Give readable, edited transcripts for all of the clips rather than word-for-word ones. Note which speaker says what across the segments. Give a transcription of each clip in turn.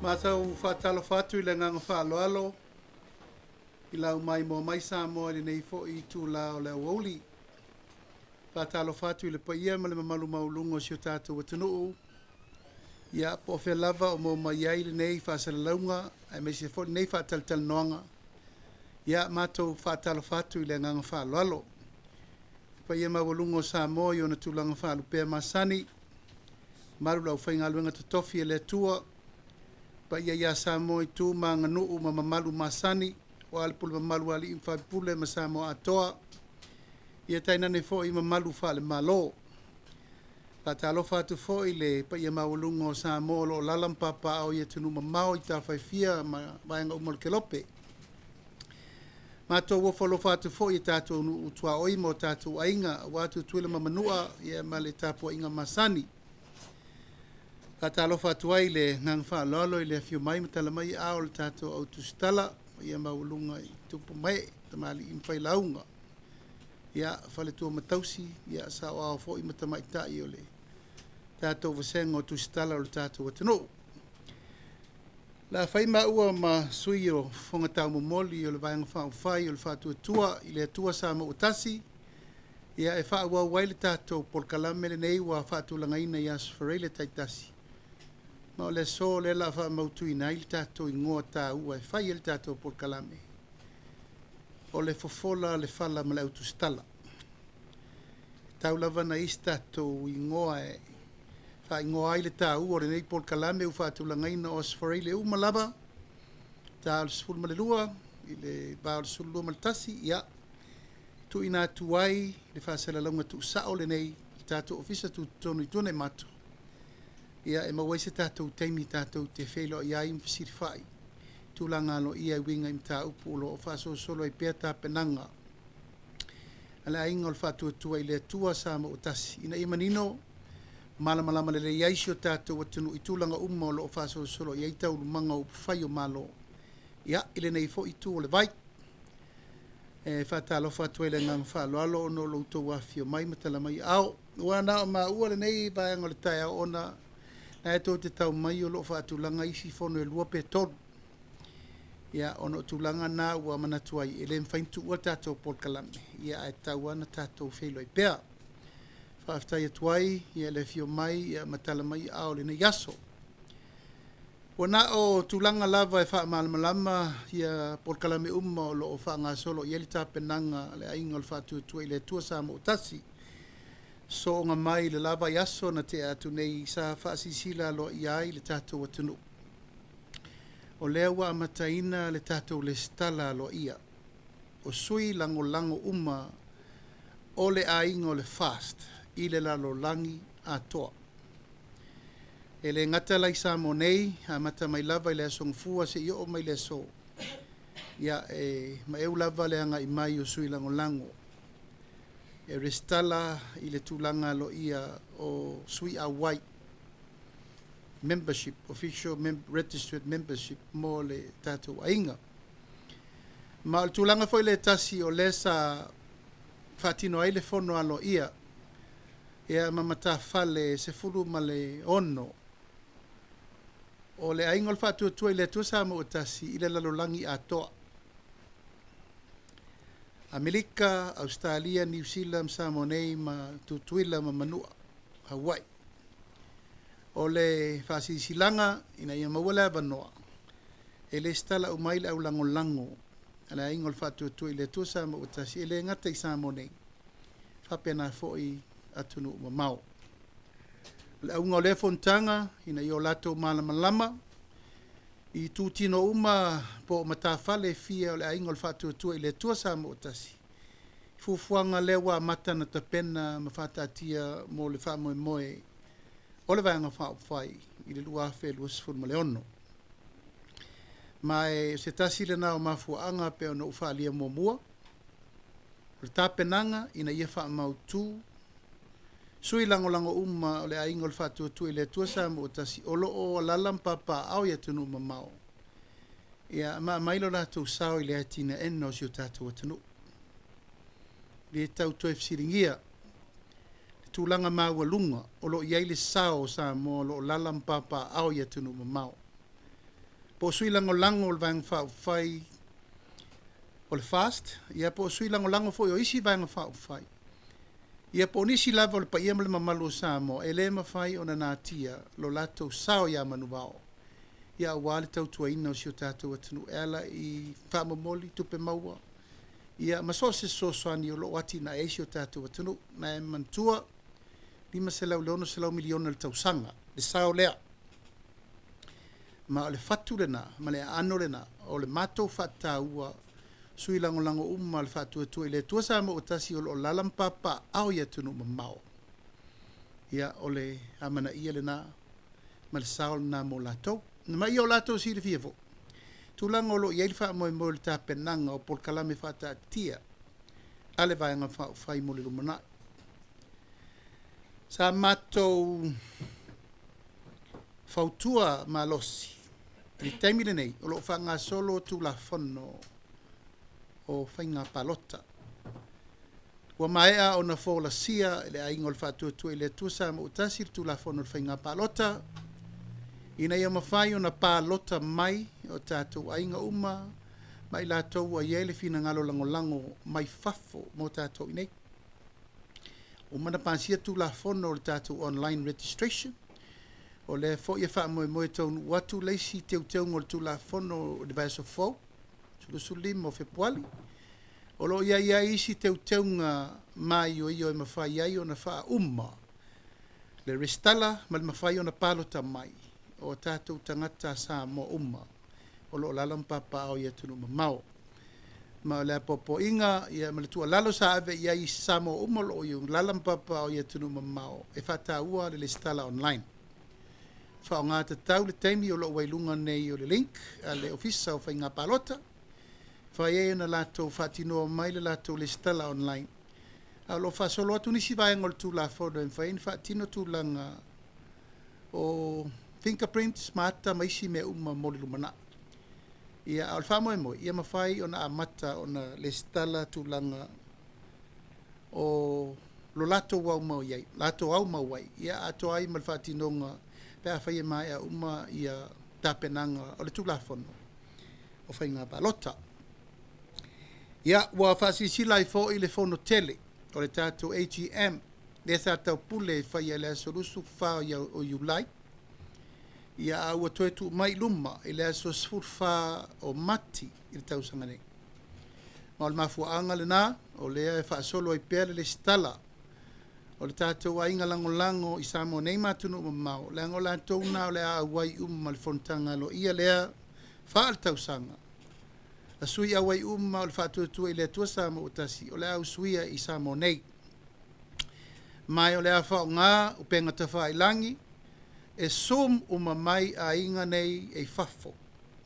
Speaker 1: Matou faatalofa atu i le agaga faaaloalo i lau maimoa mai Samoa i lenei foi itula o le aoauli. Faatalofa atu i le paia ma le mamalu maualuga o si o tatou atunuu, ia po o fea lava o maua mai ai lenei faasalalauga aemaise foi lenei faatalatalanoaga. Ia matou faatalofa atu i le agaga faaaloalo. Le paia maualuga o Samoa i ona tulaga faalupea masani, mamalu i le aufaigaluega totofi a le Atua, paia ia Samoa i tu ma aganuu ma mamalu masani, aua le pule mamalu a alii ma faipule ma Samoa atoa, ia tainane foi mamalu faale-Malo. Faatalofa atu foi i le paia maualuga o Samoa o lo o alaala ma papaaao i atunuu mamao i tafa e fia ma vaega uma o le kelope. Matou ofo alofa atu foi i tatou nuu tuaoi ma o tatou aiga aua Tutuila ma Manua, ia ma le tapuaiga masani. Faatalofa atu ai i le agaga faaaloalo i le afio mai ma tala mai aao o le tatou Au Tusitala, paia maualuga i tupu ma ee, tamalii ma failauga, ia, faletua ma tausi, saoao foi ma tamaitai o le tatou vasega o Tusitala o le tatou atunuu. O le a fai maua ma sui o fofoga taumomoli o le Vaega Faaupufai o le Faatuatua i le Atua Samoa ua Tasi, e faaauau ai le tatou polokalame lenei ua faatulagaina i Aso Faraile taitasi, ma o le aso lea o le a faamautuina ai le tatou igoa taua e fai ai le tatou polokalame, o le Fofola o le Fala ma le Au Tusitala. E tatau lava ona i ai se tatou igoa e faaigoa ai le taua o lenei polokalame ua faatulagaina o Aso Faraile uma lava, ta o le 12 i le va o le 12 ma le 1, ia, tuuina atu ai le faasalalauga tuusao lenei i le tatou Ofisa Tutotonu i Tuanaimato, e maua ai se tatou taimi tatou te feiloai ai ma fesilafai i tulaga aloaia e uiga i mataupu o lo o faasolosolo ai pea tapenaga a le Aiga o le Faatuatua i le Atua Samoa ua Tasi, ina ia manino ma malamalama lelei ai si o tatou atunuu i tulaga uma o lo o faasolosolo i ai taualumaga o upufai o Malo i lenei foi itu o le vai. E faatalofa atu ai i le agaga faaaloalo ona o lo outou afifio mai ma tala mai aao. Ua na o maua lenei vaega o le taeao ona o lena tou te tau mai o lo o faatulaga isi fono e 2 pe 3. Ia, ona o tulaga na ua manatu ai e le mafai ona tuua le tatou polokalame, ae tatau lava ona tatou feiloai pea. Faafetai atu ai le afio mai ma tala mai aao i lenei aso. Ua na o tulaga lava e faamalamalama polokalame uma o lo o faagasolo i ai le tapenaga a le Aiga o le Faatuatua i le Atua Samoa ua Tasi. Soona mai le la vaiaso na tea atu nei sa faasilasila aloaia ai i le tatou atunuu, o lea ua amataina le tatou resitala aloaia o sui lagolago uma o le aiga o le FAST i le lalolagi atoa. E le gata la i Samoa nei, amata mai lava i le Aso Gafua seia oo mai i le aso, ia e maeu lava le agai mai o sui lagolago e resitala i le tulaga aloaia o sui auai, membership, official registered membership mo le tatou aiga. Ma o le tulaga foi lea tasi o lea sa faatino ai le fono aloaia ma matafale e 16 o le Aiga o le Faatuatua i le Atua Samoa ua Tasi i le lalolagi atoa. Amerika, Ausetalia, Niu Sila ma Samoa nei ma Tutuila ma Manua, Hawaii. O le faasilasilaga ina ia maua le avanoa e resitala uma ai le au lagolago a le Aiga o le Faatuatua i le Atua Samoa ua Tasi, e le gata i Samoa nei, faapena foi atunuu mamao. O le auga o lea fonotaga ina ia o latou malamalama i itutino uma po o matafale e fia o le Aiga o le Faatuatua i le Atua Samoa ua Tasi, fuafuaga lea ua amata ona tapena ma faataatia mo le faamoemoe o le Vaega Faaupufai i le 2026. Ma o se tasi lena o mafuaaga pei ona ou faaalia muamua, o le tapenaga ina ia faamautu sui lagolago uma o le Aiga o le Faatuatua i le Atua Samoa ua Tasi o lo o alaala ma papaaao i atunuu mamao, ma aumai lo latou sao i le atinaeina o si o tatou atunuu. E le tau toe fesiligia le tulaga maualuga o lo o i ai le sao o Samoa o lo o alaala ma papaaao i atunuu mamao. Po o sui lagolago o le Vaega Faaupufai o le FAST, ia po o sui lagolago foi o isi Vaega Faaupufai, ia po o nisi lava o le paia ma le mamalu o Samoa, e le mafai ona natia lo latou sao ia manuvao, ia aua le tautuaina o si o tatou atunuu e ala i faamomoli tupe maua, ia ma so o se fesoasoani o lo o atinae ai si o tatou atunuu. Ma e manatua, e $500 i le $600 miliona i le tausaga le sao lea. Ma o le fatu lena ma le aano lena o le matou faataua sui lagolago uma a le Faatuatua i le Atua Samoa ua Tasi o lo o alaala ma papaaao i atunuu mamao, ia o le amanaia lena ma le sao lena mo latou. Ma ia o latou silafia foi tulaga o lo o i ai le faamoemoe o le tapenaga o polokalame faataatitia a le Vaega Faaupufai mo le lumanai. Sa matou fautua malosi i le taimi lenei o lo o faagasolo Tulafono o Faiga Palota. Ua maea ona folasia e le Aiga o le Faatuatua i le Atua Samoa ua Tasi le Tulafono o Faiga Palota ina ia mafai ona palota mai o tatou aiga uma ma i latou ua i ai le finagalo lagolago mai fafo mo tatou i inei. Ua uma ona pasia le Tulafono o le tatou online registration, o lea foi e faamoemoe e taunuu atu le isi teuteuga o le Tulafono i le vaiaso fou, 25 o Fepuari. O lo o i ai ai isi teuteuga maioio e mafai ai ona faauma le resitala ma le mafai ona palota mai o tatou tagata Samoa uma o lo o alaala ma papaaao i atunuu mamao. Ma o le apoapoaiga ma le tuualalo sa ave i ai i Samoa uma o lo o alaala ma papaaao i atunuu mamao, e faataua le resitala online. Faaaoga tatau le taimi o lo o ua i luga nei o le link a le Ofisa o Faiga Palota, e mafai ai ona latou faatinoa mai le latou resitala online, a o lo o faasolo atu nisi vaega o le Tulafono e mafai ona faatino tulaga o fingerprints ma ata ma isi mea uma mo le lumanai. Ia, a o le faamoemoe, ia mafai ona amata ona resitala tulaga o lo latou aumau ai, ia atoa ai ma le faatinoga pe afai e maea uma tapenaga o le Tulafono o Faiga Palota. Ia, ua faasilasila ai foi le Fono tele o le tatou AGM lea sa taupule e faia i le aso 24 o Iulai, ia a ua toe tuu mai i luma i le aso 14 o Mati i le tausaga nei. Ma o le mafuaaga lena o lea e faasolo ai pea le resitala o le tatou aiga lagolago i Samoa nei ma atunuu mamao, leaga o latou na o le a auai uma i le fonotaga aloaia lea faaletausaga a sui auai uma o le Faatuatua i le Atua Samoa ua Tasi o le a usuia i Samoa nei. Ma o le a faaaoga upega tafailagi e zoom uma mai aiga nei e i fafo,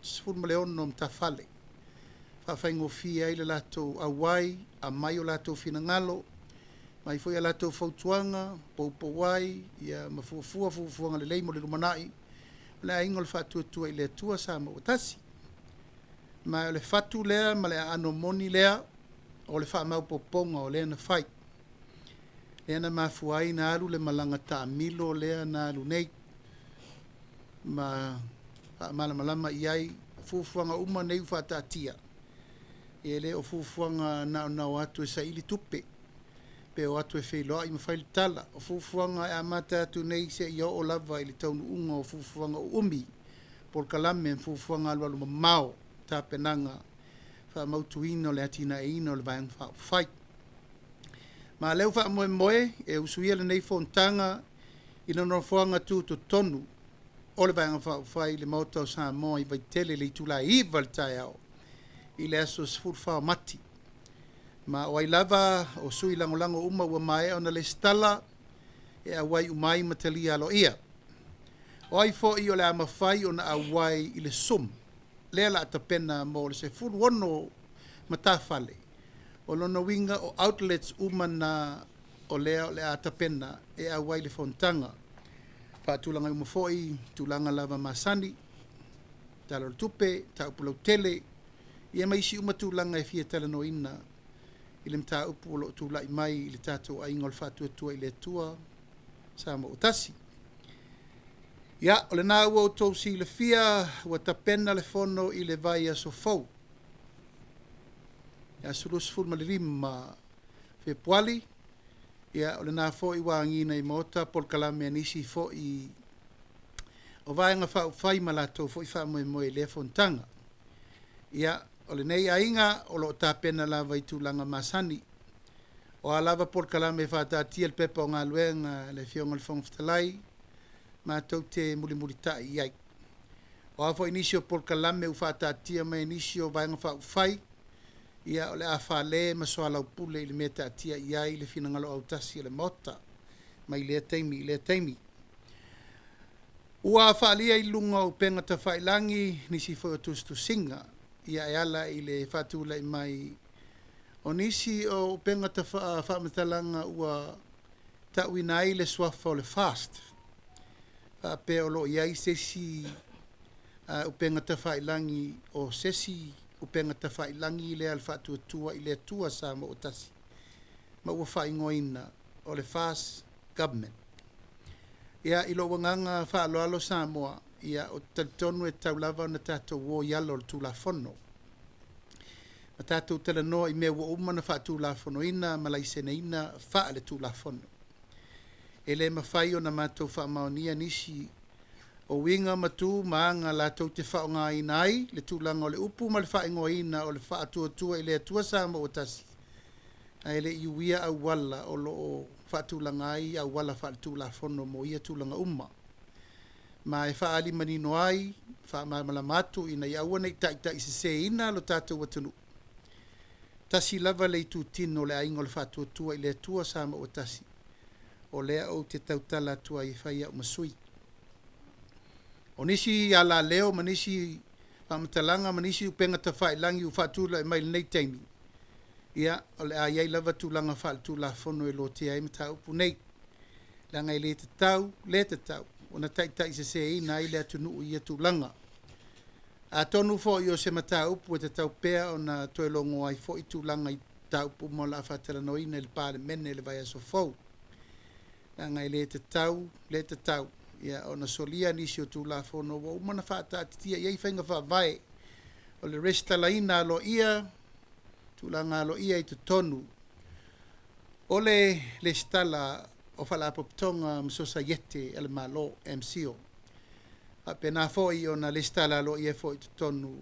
Speaker 1: 16 matafale, e faafaigofie ai le latou auai, aumai o latou finagalo, aumai foi a latou fautuaga, poupou ai ma fuafua fuafuaga lelei mo le lumanai o le Aiga o le Faatuatua i le Atua Samoa ua Tasi. Ma o le fatu lea ma le aano moni lea o le faamaopoopoga o lea na fai, lea na mafua ai ona alu le malaga taamilo lea na alu nei ma faamalamalama i ai fuafuaga uma nei ua faataatia, e le o fuafuaga na ona o atu e saili tupe pe o atu e feiloai ma fai le tala. O fuafuaga e amata atu nei seia oo lava i le taunuuga o fuafuaga uumi, polokalame ma fuafuaga alualumamao, tapenaga faamautuina o le atinaeina o le Vaega Faaupufai. Ma o lea ua faamoemoe e usuia lenei fonotaga i le nofoaga tutotonu o le Vaega Faaupufai i le Maota o Samoa i Vaitele i le itula e 9:00 i le taeao i le aso 14 o Mati. Ma o ai lava o sui lagolago uma ua maea ona resitala, e auai uma ai ma talia aloaia. O ai foi o le a mafai ona auai i le Zoom lea o le a tapena mo le 16 matafale, o lona uiga o outlets uma na o lea o le a tapena e auai i le fonotaga. Faatulaga uma foi tulaga lava masani, Tala o le Tupe, mataupu lautele, ia ma isi uma tulaga e fia talanoaina i le mataupu o lo o tulai mai i le tatou Aiga o le Faatuatua i le Atua Samoa ua Tasi. Ia, o lena ua outou silafia ua tapena le fono i le vaiaso fou, le aso 25 Fepuari. Ia, o lena foi ua agiga i maota polokalame a nisi foi o Vaega Faaupufai ma latou foi faamoemoe i lea fonotaga. Ia, o lenei aiga o lo o tapena lava i tulaga masani. O a lava polokalame e faataatia i le Pepa o Galuega a le Afioga i le Fofoga Fetalai, matou te mulimulitai i ai. O a foi nisi o polokalame ua faataatia mai e nisi o Vaega Faaupufai, ia o le a fale ma soalaupule i le mea e taatia i ai le finagalo autasi o le Maota mai lea taimi i lea taimi. Ua faaalia i luga o upega tafailagi nisi foi o tusitusiga e ala i le faatulai mai o nisi o upega faamatalaga ua tauina ai le suafa o le FAST, faapea o lo o i ai se isi upega tafailagi o se isi upega tafailagi lea a le Faatuatua i le Atua Samoa ua Tasi, ma ua faaigoaina o le FAST Government. Ia, i lou agaga faaaloalo Samoa, ia ou te talitonu e tatau lava ona tatou o i ala o le Tulafono, ma tatou talanoa i mea ua uma ona faatulafonoina ma laiseneina faale-Tulafono. E le mafai ona matou faamaonia nisi o uiga ma tu ma aga latou te faaaogaina ai le tulaga o le upu ma le faaigoaina o le Faatuatua i le Atua Samoa ua Tasi, ae le i uia auala o lo o faatulaga ai auala faale-Tulafono mo ia tulaga uma. Ma e faaali manino ai, faamalamalama atu ina ia aua ne i taitaiseseina lo tatou atunuu, tasi lava le itutino o le Aiga o le Faatuatua i le Atua Samoa ua Tasi, o lea ou te tautala atu ai e fai ai au ma sui. O nisi alaleo ma nisi faamatalaga ma nisi upega tafailagi ua faatulai mai i lenei taimi, ia, o le a i ai lava tulaga faale-Tulafono e lotea ai mataupu nei, leaga e le tatau, le tatau ona taitaiseseina ai le atunuu i ia tulaga. Atonu foi o se mataupu e tatau pea ona toe logo ai foi tulaga i mataupu uma o le a faatalanoaina i le Palemene i le vaiaso fou, leaga e le tatau, le tatau ona solia nisi o Tulafono ua uma ona faataatitia i ai faiga faavae o le resitalaina aloaia, tulaga aloaia i totonu o le resitala o Faalapotopotoga ma Sosaiete a le Malo, MCIL. E faapena foi ona resitala aloaia ai foi i totonu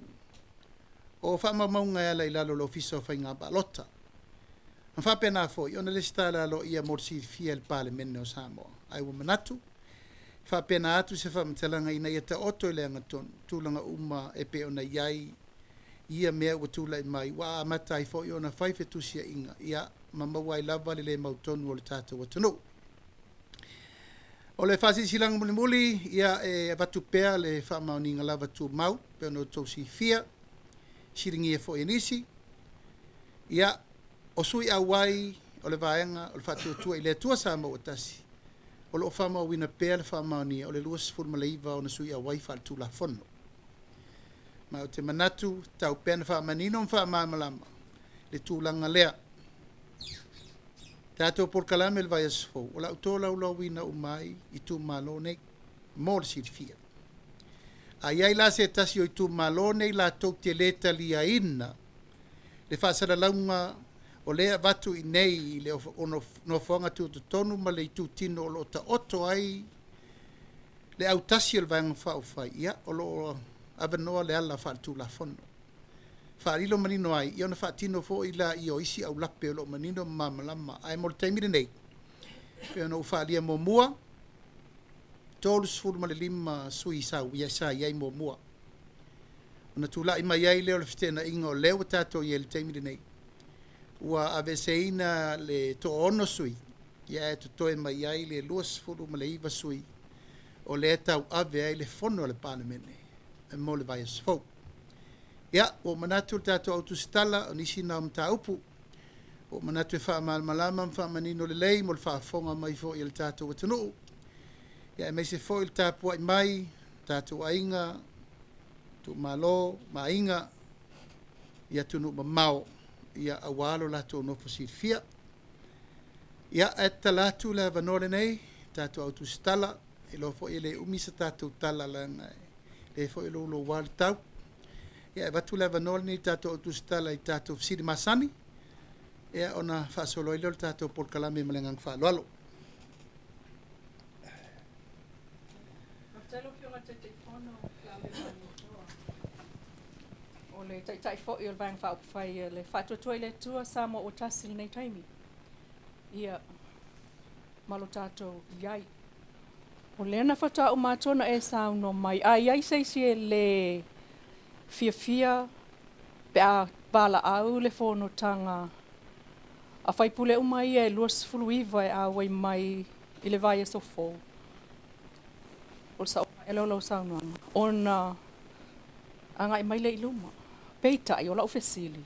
Speaker 1: o faamaumauga e ala i lalo o le Ofisa o Faiga Palota. Ma faapena foi ona resitala aloaia mo le silafia e le Palemene o Samoa. Ae ua manatu, e faapena atu se faamatalaga ina ia taoto i le agatonu tulaga uma e pei ona i ai ia mea ua tulai mai ua amata ai foi ona fai fetusiaiga, ia ma maua ai lava le le mautonu o le tatou atunuu. O le faasilasilaga mulimuli, ia e avatu pea le faamaoniga lava tumau e pei ona outou silafia, fesiligia foi e nisi. Ia, o sui auai o le Vaega o le Faatuatua i le Atua Samoa ua Tasi, o lo o faamauina pea le faamaonia o le 29 o ona sui auai faaletulafono. Ma ou te manatu e tatau pea ona faamanino ma faamalamalama le tulaga lea. Tatou polokalame i le vaiaso fou, o le a ou tolaulauina uma ai itumalo nei mo le silafia. A i ai la se tasi o itumalo nei latou te le taliaina le faasalalauga o lea e avatu i inei i le nofoaga tutotonu ma le itutino o lo o taoto ai le autasi o le Vaega Faaupufai, ia o lo o avanoa le ala faaletulafono. Faalilo manino ai, ia ona faatino foi lea o isi aulape o lo o manino ma malamalama. Ae mo le taimi lenei, e pei ona ou faaalia muamua, 35 sui usufono sa i ai muamua, ona tulai mai ai lea o le feteenaiga o lea ua tatou i ai i le taimi lenei, ua aveeseina le toaono sui usufono, ae totoe mai ai le 29 sui usufono o lea e tauave ai le Fono a le Palemene mo le vaiaso fou. Ia, ua ou manatu le tatou au tusitala, o nisi na o mataupu ua ou manatu e faamalamalama ma faamanino lelei mo le faafofoga mai foi a le tatou atunuu, aemaise foi le tapuai mai a tatou aiga, itumalo ma aiga i atunuu mamao aua lo latou nofo silafia. Ia, ae tatala atu le avanoa lenei i le tatou au tusitala. iloa foi e le umi se tatou tala leaga e lē foi e louloua le tau. Ia, e avatu le avanoa lenei i tatou au tusitala i tatou fesili masani, ia ona faasolo ai lea o le tatou polokalame ma le agaga faaaloalo.
Speaker 2: Faafetai lau Afioga i le Taitaifono Lavea o le Taitai foi o le Vaega Faaupufai a le Faatuatua i le Atua Samoa ua tasi i lenei taimi. Ia, ma lo tatou i ai. O lea na faatoa uma atu ona e saunoa mai, a i ai se isi e le fiafia pe a valaau le fonotaga a sui usufono uma ia e 29 e auai mai i le vaiaso fou, o le saoga ea lea o lau saunoaga, ona agai mai lea i luma. Peitai, o lau fesili,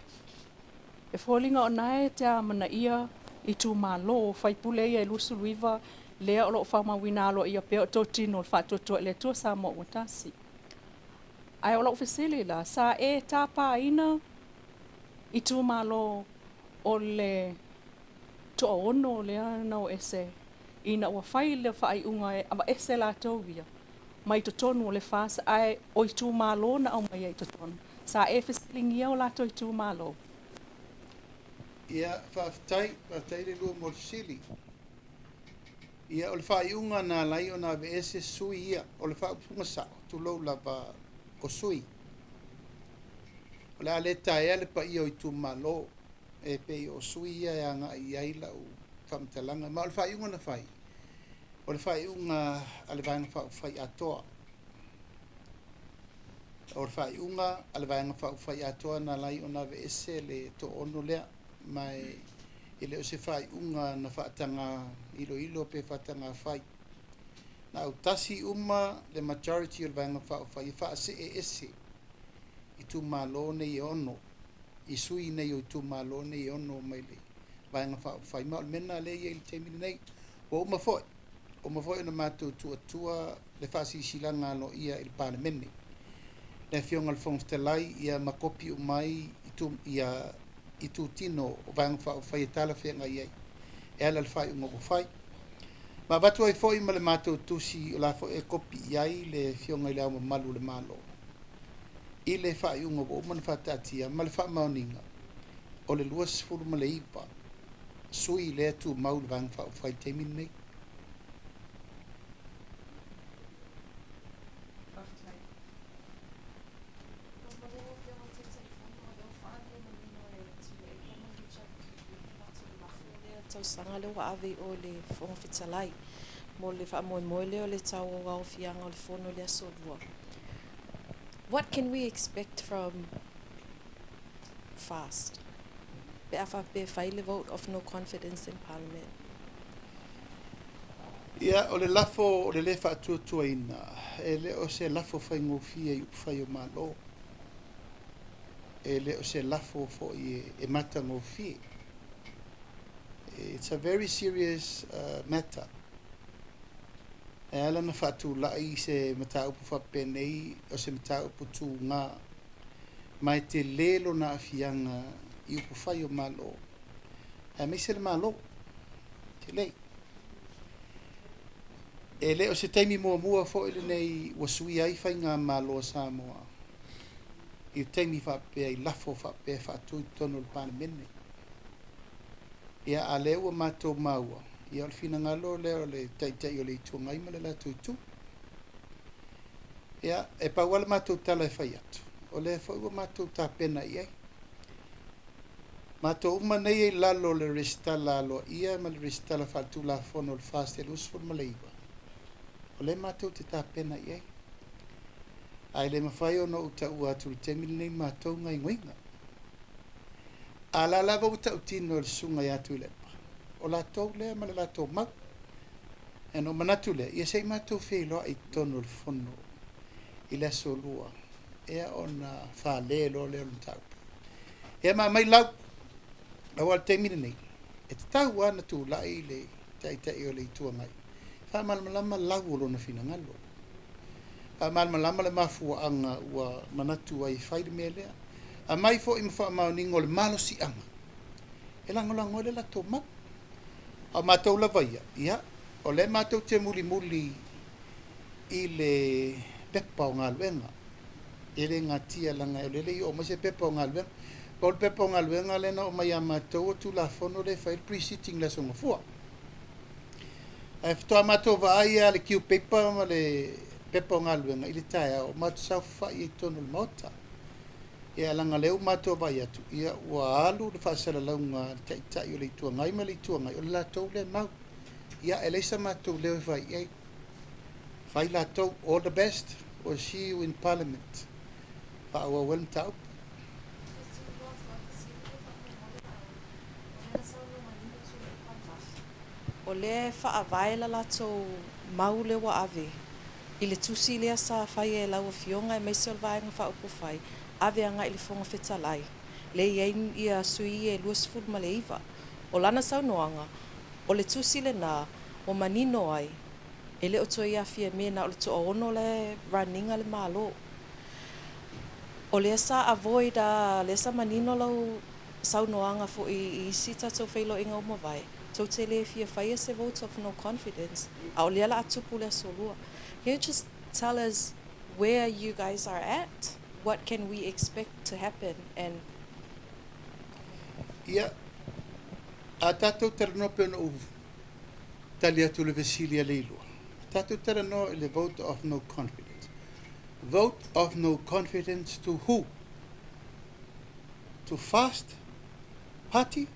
Speaker 2: e foliga o lena e te amanaia itumalo o sui usufono ia e 29 lea o lo o faamauina aloaia pea o totino o le Faatuatua i le Atua Samoa ua Tasi. Ae o lau fesili la, sa e tapaina itumalo o le toaono lea na o ese ina ua fai le faaiuga e aveese latou ia mai totonu o le FAST, ae o itumalo na aumaia i totonu? Sa e fesiligia o latou itumalo?
Speaker 1: Ia, faafetai, faafetai le lua mo le fesili. Ia, o le faaiuga na ala ai ona aveese sui ia, o le faaupuga sao, tulou lava, o sui. O le a le taea le paia o itumalo, e pei o sui ia e agai i ai lau faamatalaga. Ma o le faaiuga na fai, o le faaiuga a le Vaega Faaupufai atoa. O le faaiuga a le Vaega Faaupufai atoa na ala ai ona aveese le toaono lea, ma e le o se faaiuga na faataga iloilo pe faataga fai. Na autasi uma le majority o le Vaega Faaupufai e faasee ese itumalo nei e ono, i sui nei o itumalo nei e ono mai le Vaega Faaupufai. Ma o le mea lena lea e i ai i le taimi lenei. Ua uma foi ona matou tuuatua le faasilasilaga aloaia i le Palemene, le Afioga i le Fofoga Fetalai, ia ma kopi uma ai ia itutino o Vaega Faaupufai e talafeagai ai e ala i le faaiuga ua fai. Ma avatu ai foi ma le matou tusi o la foi e kopi i ai le Afioga i le Ao Mamalu o le Malo i le faaiuga ua uma ona faataatia ma le faamaoniga o le 29 sui lea tumau i le Vaega Faaupufai i le taimi lenei.
Speaker 2: Faafetai.
Speaker 3: Lau Afioga i le Taitaifono, o lea ua faaalia manino e Tuilaepa ma le HRPP le latou lafo lea i le tausaga lea ua ave i o i le Fofoga Fetalai mo le faamoemoe lea o le tauaofiaga o le fono i le aso Lua. What can we expect from FAST? Pe a faapea fai le vote of no confidence in Parliament.
Speaker 1: Ia, o le lafo o le lē faatuatuaina, e le o se lafo faigofie i upufai o Malo. E le o se lafo foi e matagofie. It's a very serious matter. E ala na faatulai se mataupu faapenei o se mataupu tuga ma e telē lona aafiaga i upufai o Malo aemaise le Malo telē. E le o se taimi muamua foi lenei ua suia ai faiga malo a Samoa i le taimi faapea i lafo faapea e faatu i totonu o le Palemene. Ia, a lea ua matou maua, ia o le finagalo lea o le Taitai o le Itu Agai ma le latou itu. Ia, e pau lava le matou tala e fai atu, o lea foi ua matou tapena i ai. Matou uma nei e i lalo o le resitala aloaia ma le resitala faaletulafono o le FAST e 29, o lea matou te tapena i ai. Ae le mafai ona ou taua atu i le taimi lenei matou gaoioiga. A la lava ua tautino e le susuga ia Tuilaepa, o latou lea ma le latou mau. E ona ou manatu lea, ia se i matou feiloai i totonu o le fono i le aso Lua, ea ona fale loa lea o le mataupu. Ia ma aumai lau, aua o le taimi lenei, e tatau lava ona tulai le Taitai o le Itu Agai, faamalamalama lau o lona finagalo. Faamalamalama le mafuaaga ua manatu ai e fai le mea lea. Aumai foi ma faamaoniga o le malosiaga e lagolago ai le latou mau. A o matou lava ia, ia, o lea matou te mulimuli. i le pepa o galuega. E le gatia laga o lea e le i oo mai se pepa o galuega. Pau le pepa o galuega lea na oo mai ia matou o Tulafono lea e fai ai le pre-sitting i le Aso Gafua. Ae faatoa matou vaai lava i le Q paper ma le pepa o galuega i le taeao matou saofafai ai i totonu o le Maota. Ia leaga o lea ua matou vaai atu, ia ua alu le faasalalauga a le Taitai o le Itu Agai ma le Itu Agai, o le latou lea mau. Ia e leai sa matou leo e fai i ai. Fai latou, all the best, we'll see you in Parliament. Faaauau ai le mataupu.
Speaker 3: O lea e faavae la latou mau lea ua ave i le tusi lea sa faia e lau Afioga aemaise o le Vaega Faaupufai, ave agai i le Fofoga Fetalai, lea e i ai ia sui e 29. O lana saunoaga, o le tusi lena ua manino ai, e le o toe ia Fiame na o le toaono la e run ina le Malo. O lea sa avoid a, lea sa manino lau saunoaga foi i isi tatou feiloaiga ua mavae, tou te le fia faia se vote of no confidence, a o lea la a tupu le aso lua. Can you just tell us where you guys are at? What can we expect to happen? And
Speaker 1: Ia, a tatou talanoa pei ona ou tali atu i le fesili a Leilua, a tatou talanoa i le vote of no confidence. Vote of no confidence to who? To Fast Party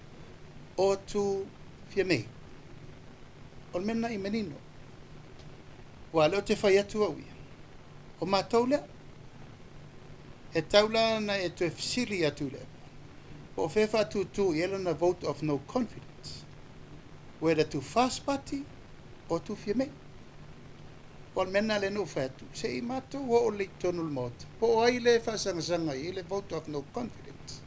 Speaker 1: or to Fiame? O le mea lena i manino. Aua o lea ou te fai atu au ia, o matou lea. E tau la ona e toe fesili ia Tuilaepa, po o fea e faatūtū i ai lana vote of no confidence, whether to Fast Party or to Fiame. O le mea lena lea na ou fai atu, se i matou oo lelei i totonu o le Maota, po o ai lea e faasagasaga i ai le vote of no confidence.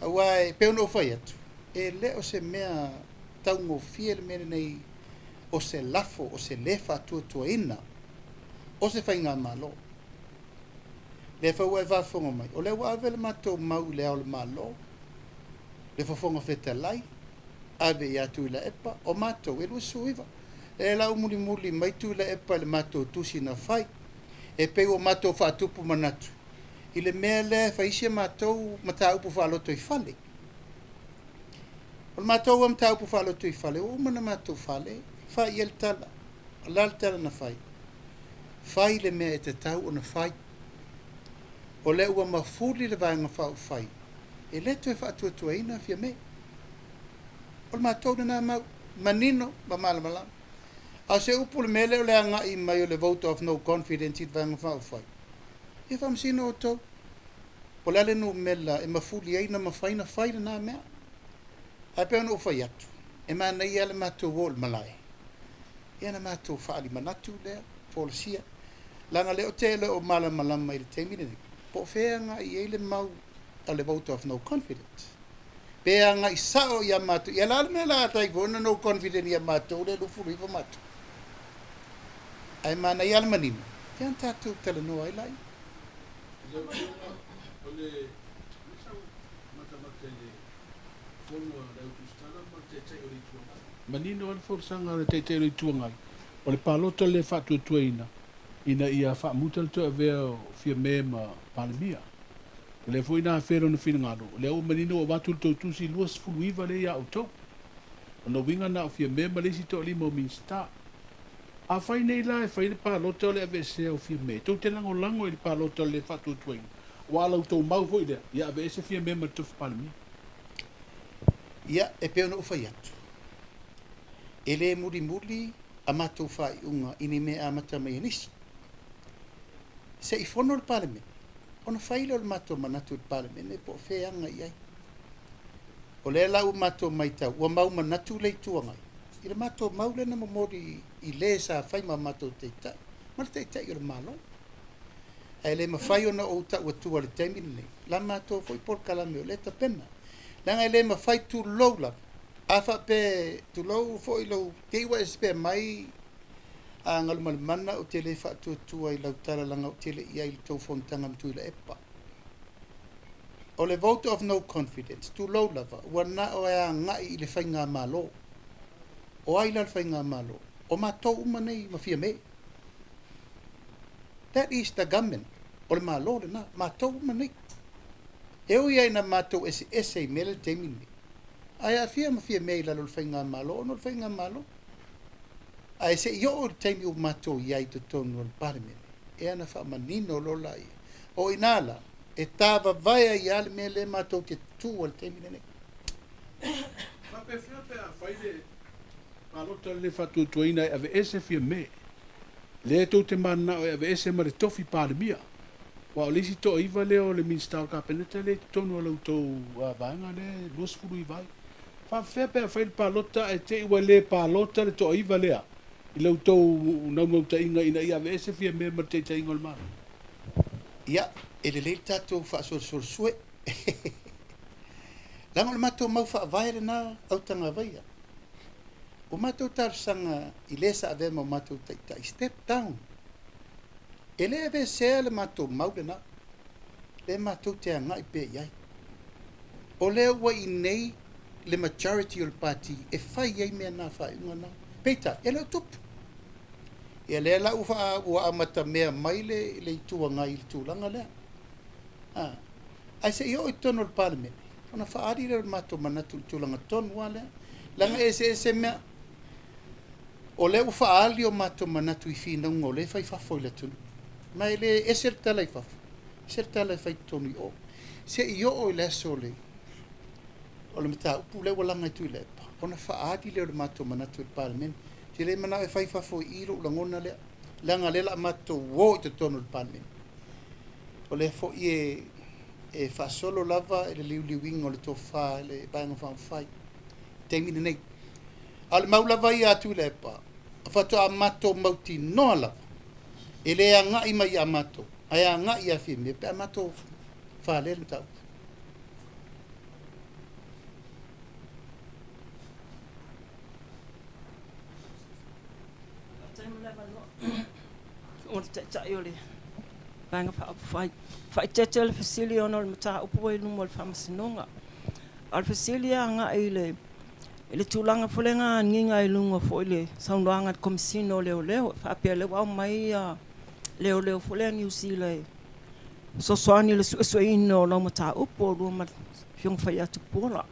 Speaker 1: Aua e pei ona ou fai atu, e le o se mea taugofie le mea lenei o se lafo, o se lē faatuatuaina o se faigamalo. Lea foi ua e faafofoga mai, o lea ua ave le matou mau i le Ao o le Malo, le Fofoga Fetalai, ave ia Tuilaepa, o matou e 29. E la mulimuli mai Tuilaepa i le matou tusi na fai. E pei ua matou faatupu manatu i le mea lea e fai isi a matou mataupu faalotoifale. O le matou mataupu faalotoifale, ua uma ona matou fale, fai i ai le tala. O le a le tala na fai? Fai le mea e tatau ona fai. O lea ua mafuli le Vaega Faaupufai, e le toe faatuatuaina Fiame. O le matou lena mau, manino ma malamalama. A o se upu i le mea lea o le agai mai o le vote of no confidence i le Vaega Faaupufai, ia faamasino outou. Po o le a le numera e mafuli ai na mafai ona fai lena mea. Ae pei ona ou fai atu, e manaia lava le matou o i le malae, ia na matou faalimanatu lea, folasia. Leaga o lea ou te le o malamalama i le taimi lenei, po o fea e agai i ai le mau a le vote of no confidence. Pe agai sao ia matou, ia la le mea la tai foi na no confidence ia matou le 29 matou. Ae manaia lava le manino, ia na tatou talanoa ai laia.
Speaker 4: Lau Afioga, o le sau matamata i le fono a le Au Tusitala ma le Taitai o le Itu Agai. Manino lava le folasaga a le Taitai o le Itu Agai, o le palota le faatuatuaina ina ia faamuta le toe avea o Fiame ma Palemia. O lea foi na afea lona finagalo, o lea ua manino ua avatu le tou tusi 29 lea ia outou. O lona uiga na o Fiame ma le isi toalima o Minisita. Afai nei la e fai le palota o le aveesea o Fiame, tou te lagolago i le palota o le faatuatuaina, aua o la outou mau foi lea, ia aveese Fiame ma le tofi Palemia.
Speaker 1: Ia, e pei ona ou fai atu, e le mulimuli a matou faaiuga i ni mea e amata mai e nisi. Se i fono le Palemene, ona fai lea o le matou manatu i le Palemene po o fea e aga i ai. O lea la ua matou matau, ua mau manatu le Itu Agai i le matou mau lea na momoli i le sa fai ma matou taitai ma le Taitai o le Malo. Ae le mafai ona ou tau atua i le taimi lenei la matou foi polokalame o lea e tapena. Leaga e le mafai, tulou lava, a faapea, tulou foi lou te i ua e spare mai a Galumalemana, ou te le faatuatua i lau tala leaga ou te le i ai i le tou fonotaga ma Tuilaepa. O le vote of no confidence, tulou lava, ua na o e agai i le faigamalo. O ai la le faigamalo? O matou uma nei ma Fiame. That is the government. O le Malo lena, matou uma nei. E ui lava ina matou eseese i mea lea i le taimi lenei, ae aafia ma Fiamē i lalo o le Faigamalo ona o le Faigamalo. Ae se i oo i le taimi ua matou i ai i totonu o le Palemene, ia ona faamanino loa lea. O i ina la, e tavavae ai lava le mea lea matou te tutu ai i le taimi lenei.
Speaker 4: Faapefea pe a fai le palota lenei faatuatuaina e aveese Fiamē? Lea tou te mananao e aveese ma le tofi Palemia. Aua o le isi toaiva lea o le Minisita o le Kapeneta lea i totonu o la outou vaega lea e 29 ai. Faapefea pe a fai le palota ae te i ua le palota le toaiva lea i la outou naunautaiga ina ia aveese Fiamē ma le taitaiga o le Malo?
Speaker 1: Ia, e lelei le tatou faasolosolo sue. Leaga o le matou mau faavae lena autagavaia. Ua matou talosaga i le sa avea ma o matou taitai, step down. E le aveesea le matou mau lena, lea matou te agai pea i ai. O lea ua i inei le majority o le pati e fai ai mea na, faaiuga na. Peitai, e le o tupu. Ia lea la ua ua amatamea mai le Itu Agai i le tulaga lea. Ae se i oo i totonu o le Palemene, ona faaali lea o le matou manatu i le tulaga tonu lava lea. Leaga e eseese mea. O lea ua faaali o matou manatu i finauga o lea e fai i fafo i le atunuu. Ma e le ese le tala i fafo, ese le tala e fai i totonu i o. Se i oo i le aso o le mataupu lea ua laga e Tuilaepa, ona faaali lea o le matou manatu i le Palemene. Ou te le manao e fai i fafo i i lou lagona lea, leaga o lea o le a matou o i totonu o le Palemene. O lea foi e faasolo lava i le liuliuina o le tofa i le Vaega Faaupufai i le taimi lenei. A o le mau lava ia a Tuilaepa, faatoa matou mautinoa lava, e le agai mai ia matou, ae agai ia Fiamē pe a matou fale le mataupu.
Speaker 3: Faafetai mo le avanoa o le Taitai o le Vaega Faaupufai. Faaeteete le fesili ona o le mataupu ua i luma o le Faamasinoga. A o le fesili e agai i le tulaga foi lea na agiga i luga foi i le saunoaga a le Komesina o Leoleo, e faapea o lea ua aumai leoleo foi lea a Niu Sila e fesoasoani i le suesueina o lau mataupu oulua ma le Afioga Faia Tupuola.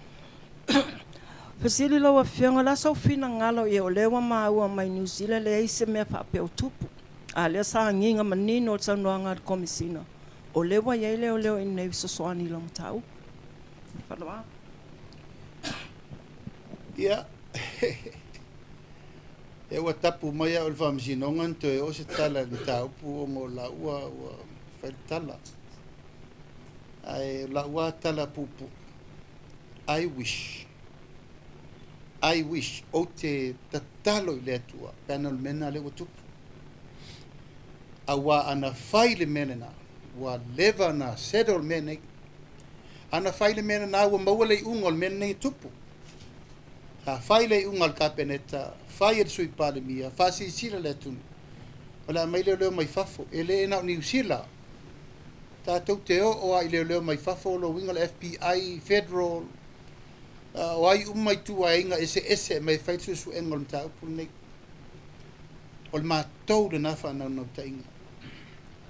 Speaker 3: Fesili lau Afioga, o le a sou finagalo i ai o lea ua maua mai Niu Sila e leai se mea faapea o tupu, a o lea sa agiga manino i le saunoaga a le Komesina o lea ua i ai leoleo i inei e fesoasoani i lau mataupu. Faaaloalo.
Speaker 1: Ia, e ua tapu mai au i le Faamasinoga na toe oo se tala i le mataupu ona o laua ua fai le tala. Ae o lau lava tala puupuu, I wish, I wish, ou te tatalo i le Atua pe ana o le mea lena lea ua tupu. Aua ana fai le mea lena, ua leva ona settle le mea nei. Ana fai le mea lena ua maua le iuga o le mea lenei e tupu. Sa fai le iuga a le Kapeneta, fai e le Sui Palemia, faasilasila i le atunuu, o le a aumai leoleo mai fafo. E le na o Niu Sila, tatou te oo lava i leoleo mai fafo, o lona uiga o le FBI, Federal, o ai uma ituaiga eseese e aumai e fai le suesuega o le mataupu lenei. O le matou lena faanaunautaiga.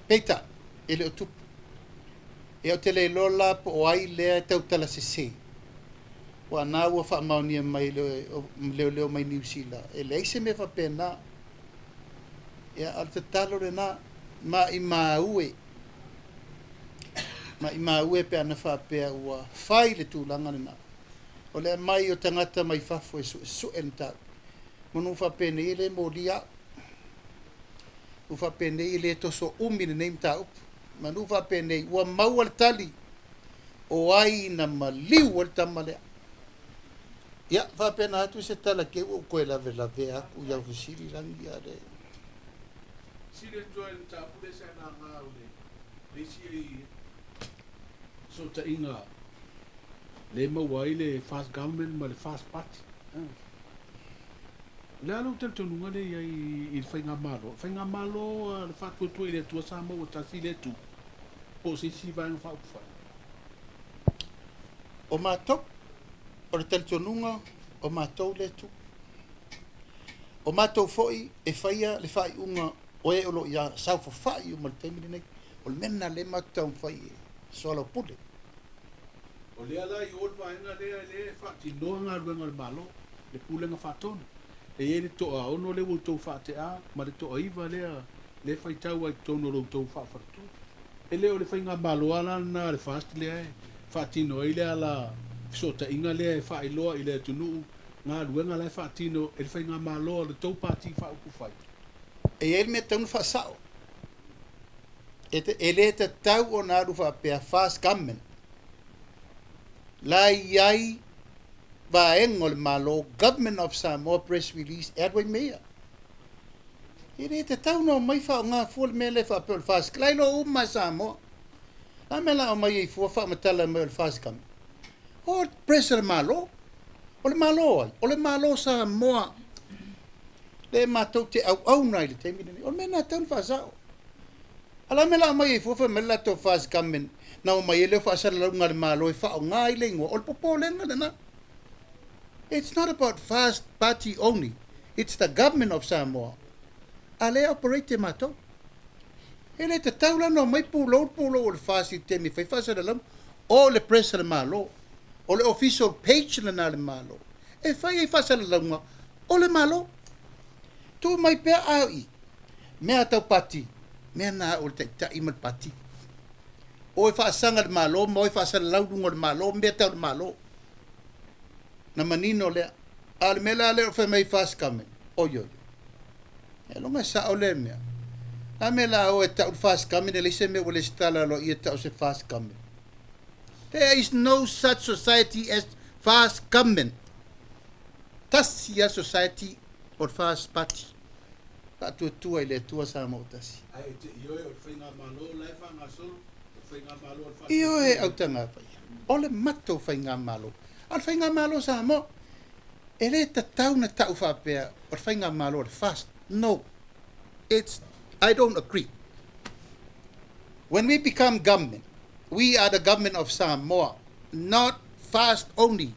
Speaker 1: Peitai, e le o tupu. Ia ou te le iloa la po o ai lea e tautala sese, aua na ua faamaonia mai e leoleo mai Niu Sila, e leai se mea faapena. Ia, a o le tatalo lena, maimau e, maimau e pe ana faapea ua fai le tulaga lena, o le aumai o tagata mai fafo e suesue le mataupu. Manu faapenei e le molia au. Manu faapenei e le toso umi lenei mataupu. Manu faapenei ua maua le tali o ai na maliu ai le tama lea. Ia, faapena atu se tala te i ua ou toe lavelavea atu i au fesili lagi a le.
Speaker 4: Sili atu ai le mataupu lea sa e laga o le isi ai fesootaiga lea e maua ai le Fast Government ma le Fast Party. O le a lou talitonuga lea i ai i le Faigamalo? Faigamalo a le Faatuatua i le Atua Samoa ua tasi lea itu, po o se isi Vaega Faaupufai?
Speaker 1: O matou, o le talitonuga o matou lea itu. O matou foi e faia le faaiuga. O e o loo ia saofafai uma i le taimi lenei. O le mea lena lea matou te taumafai e soalaupule.
Speaker 4: O lea la i o le vaega lea e le faatinoa galuega a le Malo, le Pulega Faatonu. E i ai le toaono lea ua outou faatea ma le toaiva lea lea e faitau ai i totonu o lo outou faafaletui. E le o le faigamalo lava la lena a le FAST lea e faatino ai le ala fesootaiga lea e faailoa i le atunuu galuega la e faatino e le faigamalo a le tou Pati Faaupufai.
Speaker 1: E i ai le mea e tatau ona faasao. E le tatau ona alu faapea FAST Government. La e i ai vaega o le Malo, Government of Samoa Press Release e alu ai mea ia. E le tatau ona omai faaaoga fua le mea lea faapea o le FAST. La e iloa uma e Samoa. O le a le mea o le a aumai ai fua faamatala mai o le FAST Government? O le press a le Malo. O le Malo o ai? O le Malo o Samoa. Lea matou te auauna ai i le taimi lenei. O le mea lena e tatau ona faasao. A o le a le mea o le a aumai ai fua fai mai le latou FAST Government na omai ai lea o faasalalauga a le Malo e faaaoga ai le igoa? O le popolega lena. It's not about FAST party only. It's the government of Samoa. A lea e operate e matou. E le tatau la ona omai pulou le pulou o le FAST i le taimi e fai faasalalauga. O le press a le Malo. O le official page lena a le Malo. E fai ai faasalalauga o le Malo. Tuu mai pea a i mea tau pati, mea na au o le taitai ma le pati. O e faasaga le Malo ma o e faasalalau luga o le Malo, mea tau le Malo. Na manino lea. A o le mea la lea o fai mai FAST Government, oi oi. E loga e sao lea mea. A mea la o e tau le FAST Government, e leai se mea ua lesitala loa ia tau se FAST Government. There is no such society as FAST Government. Tasi a society o le FAST Party. Faatuatua i le Atua Samoa ua tasi.
Speaker 4: Ae e te ioe o le faigamalo la e faagasolo, o le faigamalo a le Faatuatua.
Speaker 1: Ioe autagavaia, o le matou faigamalo, a o le faigamalo Samoa, e le tatau ona tau faapea o le faigamalo a le FAST. No. It's, I don't agree. When we become government, we are the government of Samoa, not FAST only.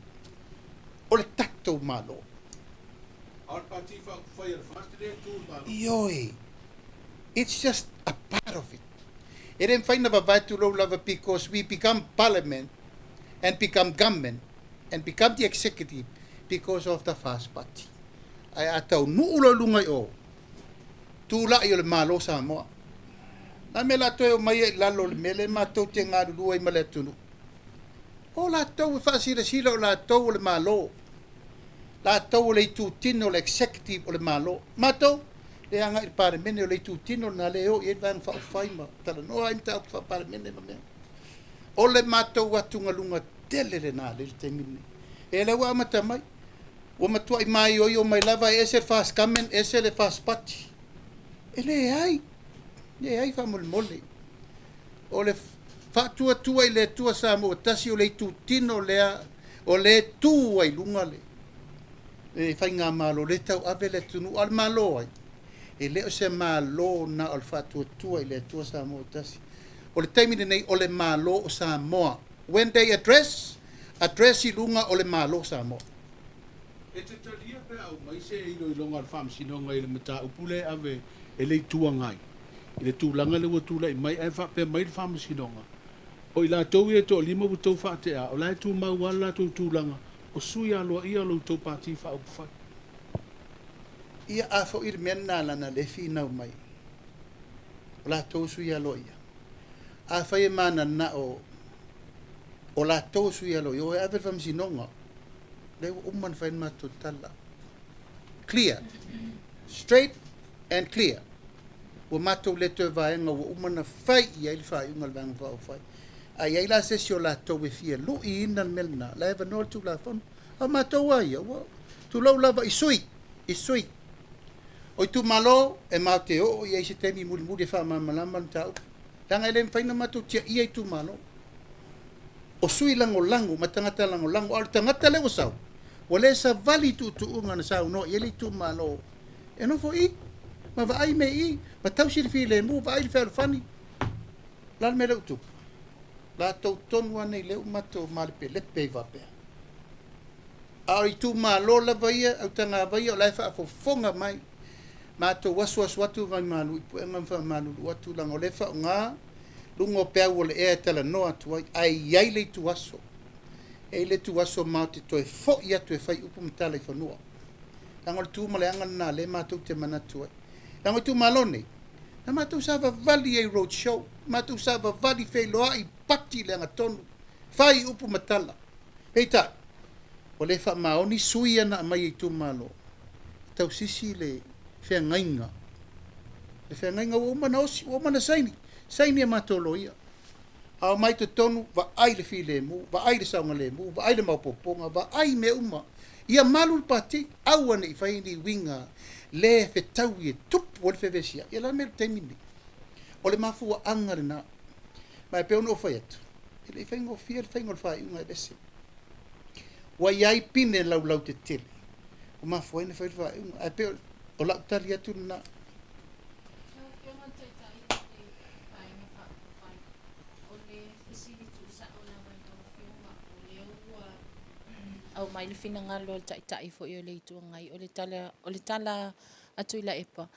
Speaker 1: O le tatou Malo.
Speaker 4: A o le Pati Faaupufai a le FAST lea e tu i le Malo.
Speaker 1: Ioe. It's just a part of it. E le mafai ona vavae tulou lava because we become parliament and become government and become the executive because of the FAST Party. Ae a taunuu loa i luga i o, tulai o le Malo Samoa. La mea la toe omai ai i lalo o le mea lea matou te galulue ai ma le atunuu. O latou e faasilasila o latou o le Malo. Latou o le itutino o le executive o le Malo. Matou, le agai i le Palemene o le itutino lena lea e o i ai le Vaega Faaupufai ma talanoa ai mataupu faa-Palemene ma mea. O le matou atugaluga tele lena lea i le taimi lenei. E lea ua amata mai. Ua matuai maioio mai lava e ese le FAST Government, ese le FAST Party. E leai, leai faamolemole. O le faatuatua i le Atua Samoa ua tasi o le itutino lea o lea e tu ai luga le faigamalo lea e tauave le atunuu. A o le Malo ai? E le o se Malo na o le faatuatua i le Atua Samoa ua tasi. O le taimi lenei o le Malo o Samoa. When they address, address i luga o le Malo o Samoa.
Speaker 4: E te talia pe a aumai se iloiloga a le Faamasinoga i le mataupu lea e ave e le Itu Agai i le tulaga lea ua tulai mai ae faapea mai le Faamasinoga, o i latou ia e toalima ua outou faatea, o la e tumau lava le latou tulaga o sui aloaia o lo outou Pati Faaupufai.
Speaker 1: Ia, a foi le mea lena leaga o lea e finau mai o latou sui aloaia. Afai e mananao o latou sui aloaia, o e ave i le Faamasinoga, lea ua uma ona fai le matou tala. Clear. Straight and clear. Ua matou le toe vaega ua uma ona fai i ai le faaiuga a le Vaega Faaupufai. A i ai la se isi o latou e fia luiina le mea lena, la e avanoa le Tulafono. A o matou lava ia, ua tulou lava i sui, i sui. O itumalo e matou te oo i ai i se taimi mulimuli e faamalamalama le mataupu, leaga e le mafai ona matou tiaia itumalo. O sui lagolago ma tagata lagolago, a o le tagata lea ua sau, ua le savali i tuutuuga na saunoa i ai le itumalo e nofo i i, ma vaai mea i i, ma tausi le filemu, vaai le fealofani. O le a le mea lea ua tupu? Latou tonu lava nei lea ua matou malepelepe ai faapea. A o itumalo lava ia, autagavaia o la e faafofoga mai. Matou asuasu atu vaimalu i puega ma faamalulu atu leaga o lea e faaaoga luga o peau o le ea e talanoa atu ai, ae i ai le ituaso, e i ai le ituaso matou te toe foi atu e fai upu ma tala i fanua. Leaga o le tu ma le aga lena o lea matou te manatu ai. Leaga o itumalo nei, na matou savavali ai i road show, matou savavali feiloai, pati i le agatonu, fai upu ma tala. Peitai, ua le faamaoni sui ia na aumai e itumalo e tausisi le feagaiga, le feagaiga ua uma ona osi, ua uma ona saini, saini e matou loia. A omai i totonu, vaai le filemu, vaai le saogalemu, vaai le maopoopoga, vaai mea uma, ia malu le pati, aua ne i faia ni uiga le fetaui e tupu ai le fevesiai. Ia o le a le mea i le taimi lenei? O le mafuaaga lena. Ma e pei ona ou fai atu, e le i faigofie le faiga o le faaiuga e aveese. Ua i ai pine laulautetele ua mafua ai ona fai le faaiuga. Ae pei o lau tali atu lena.
Speaker 5: Lau Afioga i le Taitai o le Vaega Faaupufai, o le fesili tuusao lava i lau Afioga, o lea ua aumai le finagalo o le Taitai foi o le Itu Agai, o le tala, o le tala a Tuilaepa,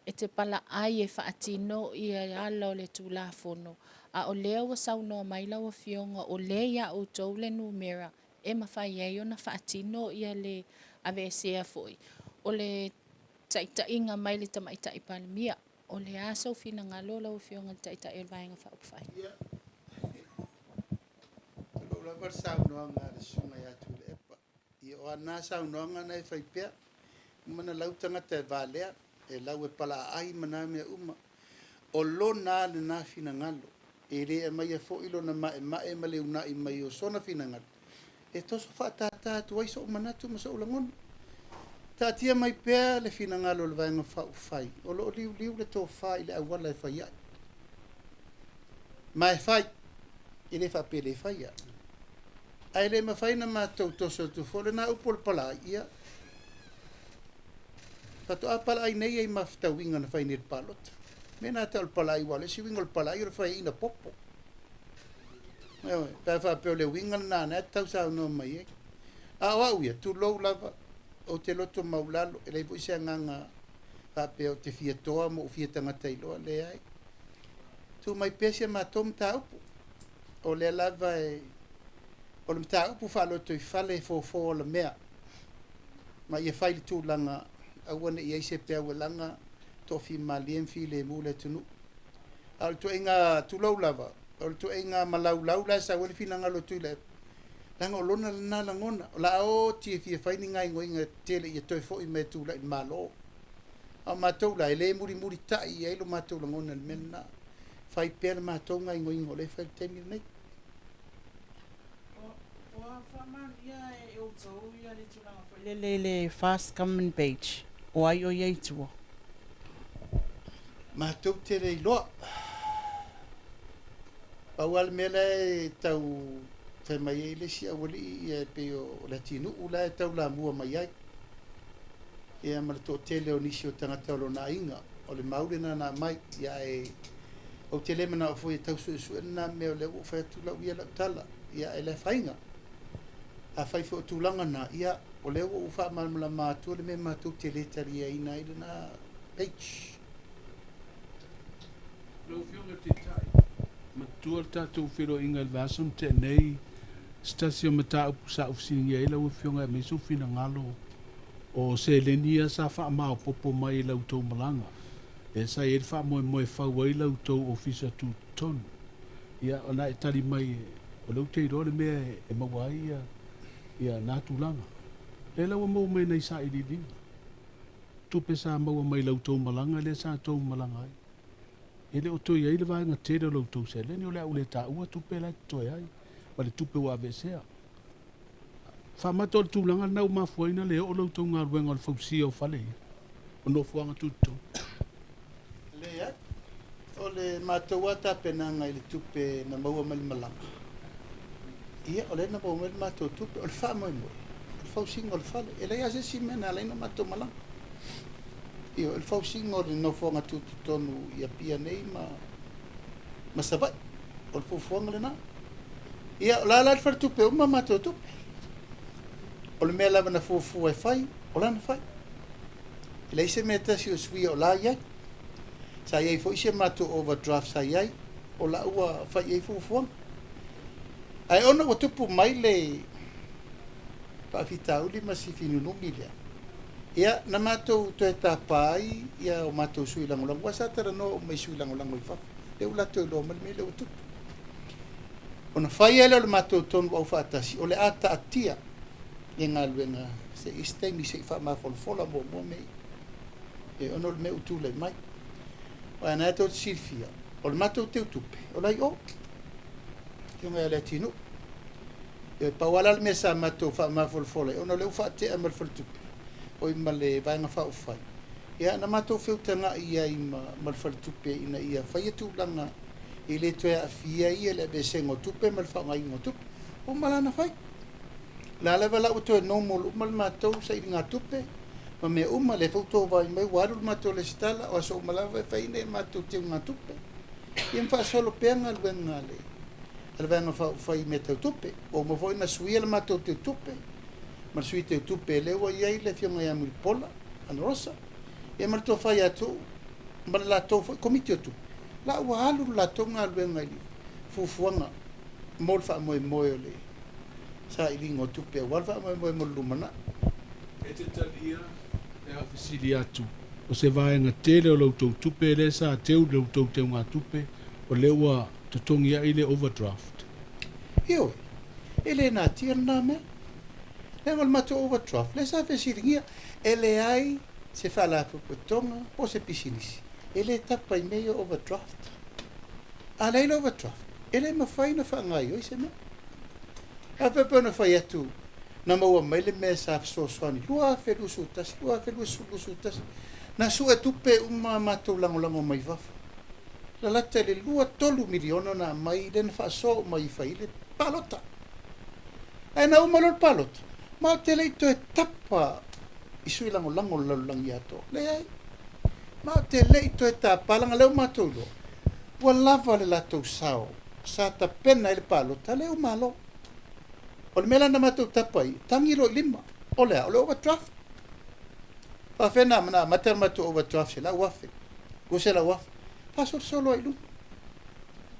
Speaker 5: e te palaai e faatino ala o le Tulafono, a o lea ua saunoa mai lau Afioga o lea ia outou le numera e mafai ai ona faatino le aveesea foi o le taitaiga mai le Tamaitai Palemia. O le a sou finagalo lau Afioga i le Taitai o le Vaega Faaupufai?
Speaker 1: Ia, tulou lava le saunoaga a le Susuga ia Tuilaepa. Ia o ana saunoaga na e fai pea, uma ona lau tagata e valea, e lau e palaaai ma na mea uma. O lona lava lena finagalo, e le aumaia foi lona maemae ma le uunai mai o sona finagalo, e toso faatata atu ai sou manatu ma sou lagona. Taatia mai pea le finagalo o le Vaega Faaupufai, o lo o liuliu le tofa i le auala e fai ai. Ma e fai, e le faapea e le faia. Ae le mafai ona matou toso atu fua, o lena upu o le palaai, ia, faatoa palaai nei ai ma fetauiga na fai nei i le palota. O le mea lena e tau o le palaai, aua o le isi uiga o le palaai o le faiaina popo. Ioe, pe a faapea o le uiga lena na e tau saunoa mai ai. A o au ia, tulou lava, ou te loto maulalo, e leai foi se agaga faapea ou te fia toa ma ou fia tagata iloa, leai. Tuu mai pea si a matou mataupu. O lea lava e, o le mataupu faalotoifale e fofo alamea, ma ia fai i le tulaga aua ne i i ai se peau e laga, toafimalie ma filemu le atunuu. A o le ituaiga, tulou lava, o le ituaiga malaulau la e sau ai le finagalo o Tuilaepa, leaga o lona lena lagona, o le a oti e fia fai ni gaoioiga tetele ia toe foi mai e tulai i le Malo. A o matou la, e le mulimulitai i ai lo matou lagona i le mea lena. Fai pea le matou gaoioiga o lea e fai i le taimi lenei.
Speaker 6: Ua faamaonia e outou le tulaga foi lele i le Fast Government Page, o ai o i ai i tua?
Speaker 1: Matou te le iloa. Pau lava le mea la e tau fai mai ai le isi aualii ia e pei o le atinuu la e taulamua mai ai ia ma le toatele o nisi o tagata o lona aiga. O le mau lena na aumai. Ia ae ou te le manao foi e tau suesue lena mea o lea ua ou fai atu lau ia lau tala. Ia ae le afaina. Afai foi o tulaga na, ia o lea ua ou faamalamalama atu le mea matou te le taliaina ai lena page.
Speaker 4: Lau Afioga i le Taitai, matua le tatou feiloaiga i le vaiaso na tea nei, se tasi o mataupu sa ou fesiligia ai lau Afioga e aumai sou finagalo o seleni ia sa faamaopoopo mai i la outou malaga, lea sa i ai le faamoemoe e fau ai la outou ofisa tutotonu. Ia, ona e tali mai, o lea ou te iloa le mea e maua ai ia na tulaga. Lea la ua maua mai nai sailiiliga, tupe sa maua mai i la outou malaga lea sa outou malaga ai. E le o toe i ai le vaega tele o la outou seleni, o le a ou le taua tupe la e totoe ai ma le tupe ua aveesea. Faamata o le tulaga lena ua mafua ai ona le oo la outou galuega o le fausia o fale ia, o nofoaga tutotonu.
Speaker 1: Leai. O le matou lava tapenaga i le tupe na maua mai le malaga, ia o lea na maua mai le matou tupe. O le faamoemoe, o le fausiga o le fale. E leai lava se isi mea na ala ai ona matou malaga. Ioe, o le fausiga o le nofoaga tutotonu i Apia nei ma Savaii. O le fuafuaga lena. Ia, o la la le faletupe uma matou tupe. O le mea lava na fuafua e fai, o la na fai. E leai se mea e tasi o suia o la e i ai. Sa i ai foi si a matou overdraft sa i ai, o la ua fai i ai fuafuaga. Ae ona ua tupu mai le faafitauli ma si finunumi lea, ia, na matou toe tapa ai o matou sui lagolago, aua sa talanoa uma i sui lagolago i fafo, lea ua latou iloa mai le mea lea ua tupu. Ona fai ai lea o le matou tonu aufaatasi, o le a taatia le galuega se i i ai se taimi se i faamafolafola muamua mea ia, ona o le mea ua tulai mai. Aua o lena tou te silafia, o le matou teutupe, o la e i o, le afioga ia Leatinuu. E pau lava la le mea sa matou faamafolafola ai, ona o lea ua faatea ma le faletupe, oi ma le Vaega Faaupufai, ia na matou feutagai ai ma le faletupe ina ia faia tulaga e le toe aafia ai le aveesega o tupe ma le faaaogaina o tupe. Ua uma la ona fai. O la lava la ua toe normal uma le matou sailigatupe ma mea uma, lea foi ua outou vaai mai ua alu le matou resitala, o aso uma lava e fai nai a matou teugatupe, ia ma faasolo pea galuega a le Vaega Faaupufai i mea tau tupe. Ua uma foi ona suia le matou teutupe ma le sui teutupe lea ua i ai le afioga ia Mulipola Anarosa, ia ma le tofa ia Tuuu ma le latou foi Komiti o Tupe, la ua alu le latou galuega i le fuafuaga mo le faamoemoe o le sailiga o tupe aua le faamoemoe mo le lumanai.
Speaker 4: E te talia pe a ou fesili atu, o se vaega tele o la outou tupe lea sa teu i la outou teugatupe o lea ua totogi ai le overdraft?
Speaker 1: Ioe, e le natia lena mea. Leaga o le matou overdraft lea sa fesiligia, e leai se faalapotopotoga po o se pisinisi e le tapa i mea ia o overdraft. A leai le overdraft, e le mafai ona faagaoioi se mea. A faapea ona fai atu, na maua mai le mea sa fesoasoani 2021, 2021, na suetupe uma a matou lagolago mai fafo. Lalata i le 2-3 miliona na aumai lea na faasoa uma i fai le palota. Ae na uma loa le palota, ma ou te le i toe tapa i sui lagolago o le lalolagi atoa. Leai. Ma ou te le i toe tapa, leaga o lea ua matou iloa, ua lava le latou sao sa tapena ai le palota, lea ua malo. O le mea la na matou tapa ai, tagi loa i lima. O le a? O le overdraft. Faafefea na amata le matou overdraft 100,000, 200,000, faasolosolo ai i luga.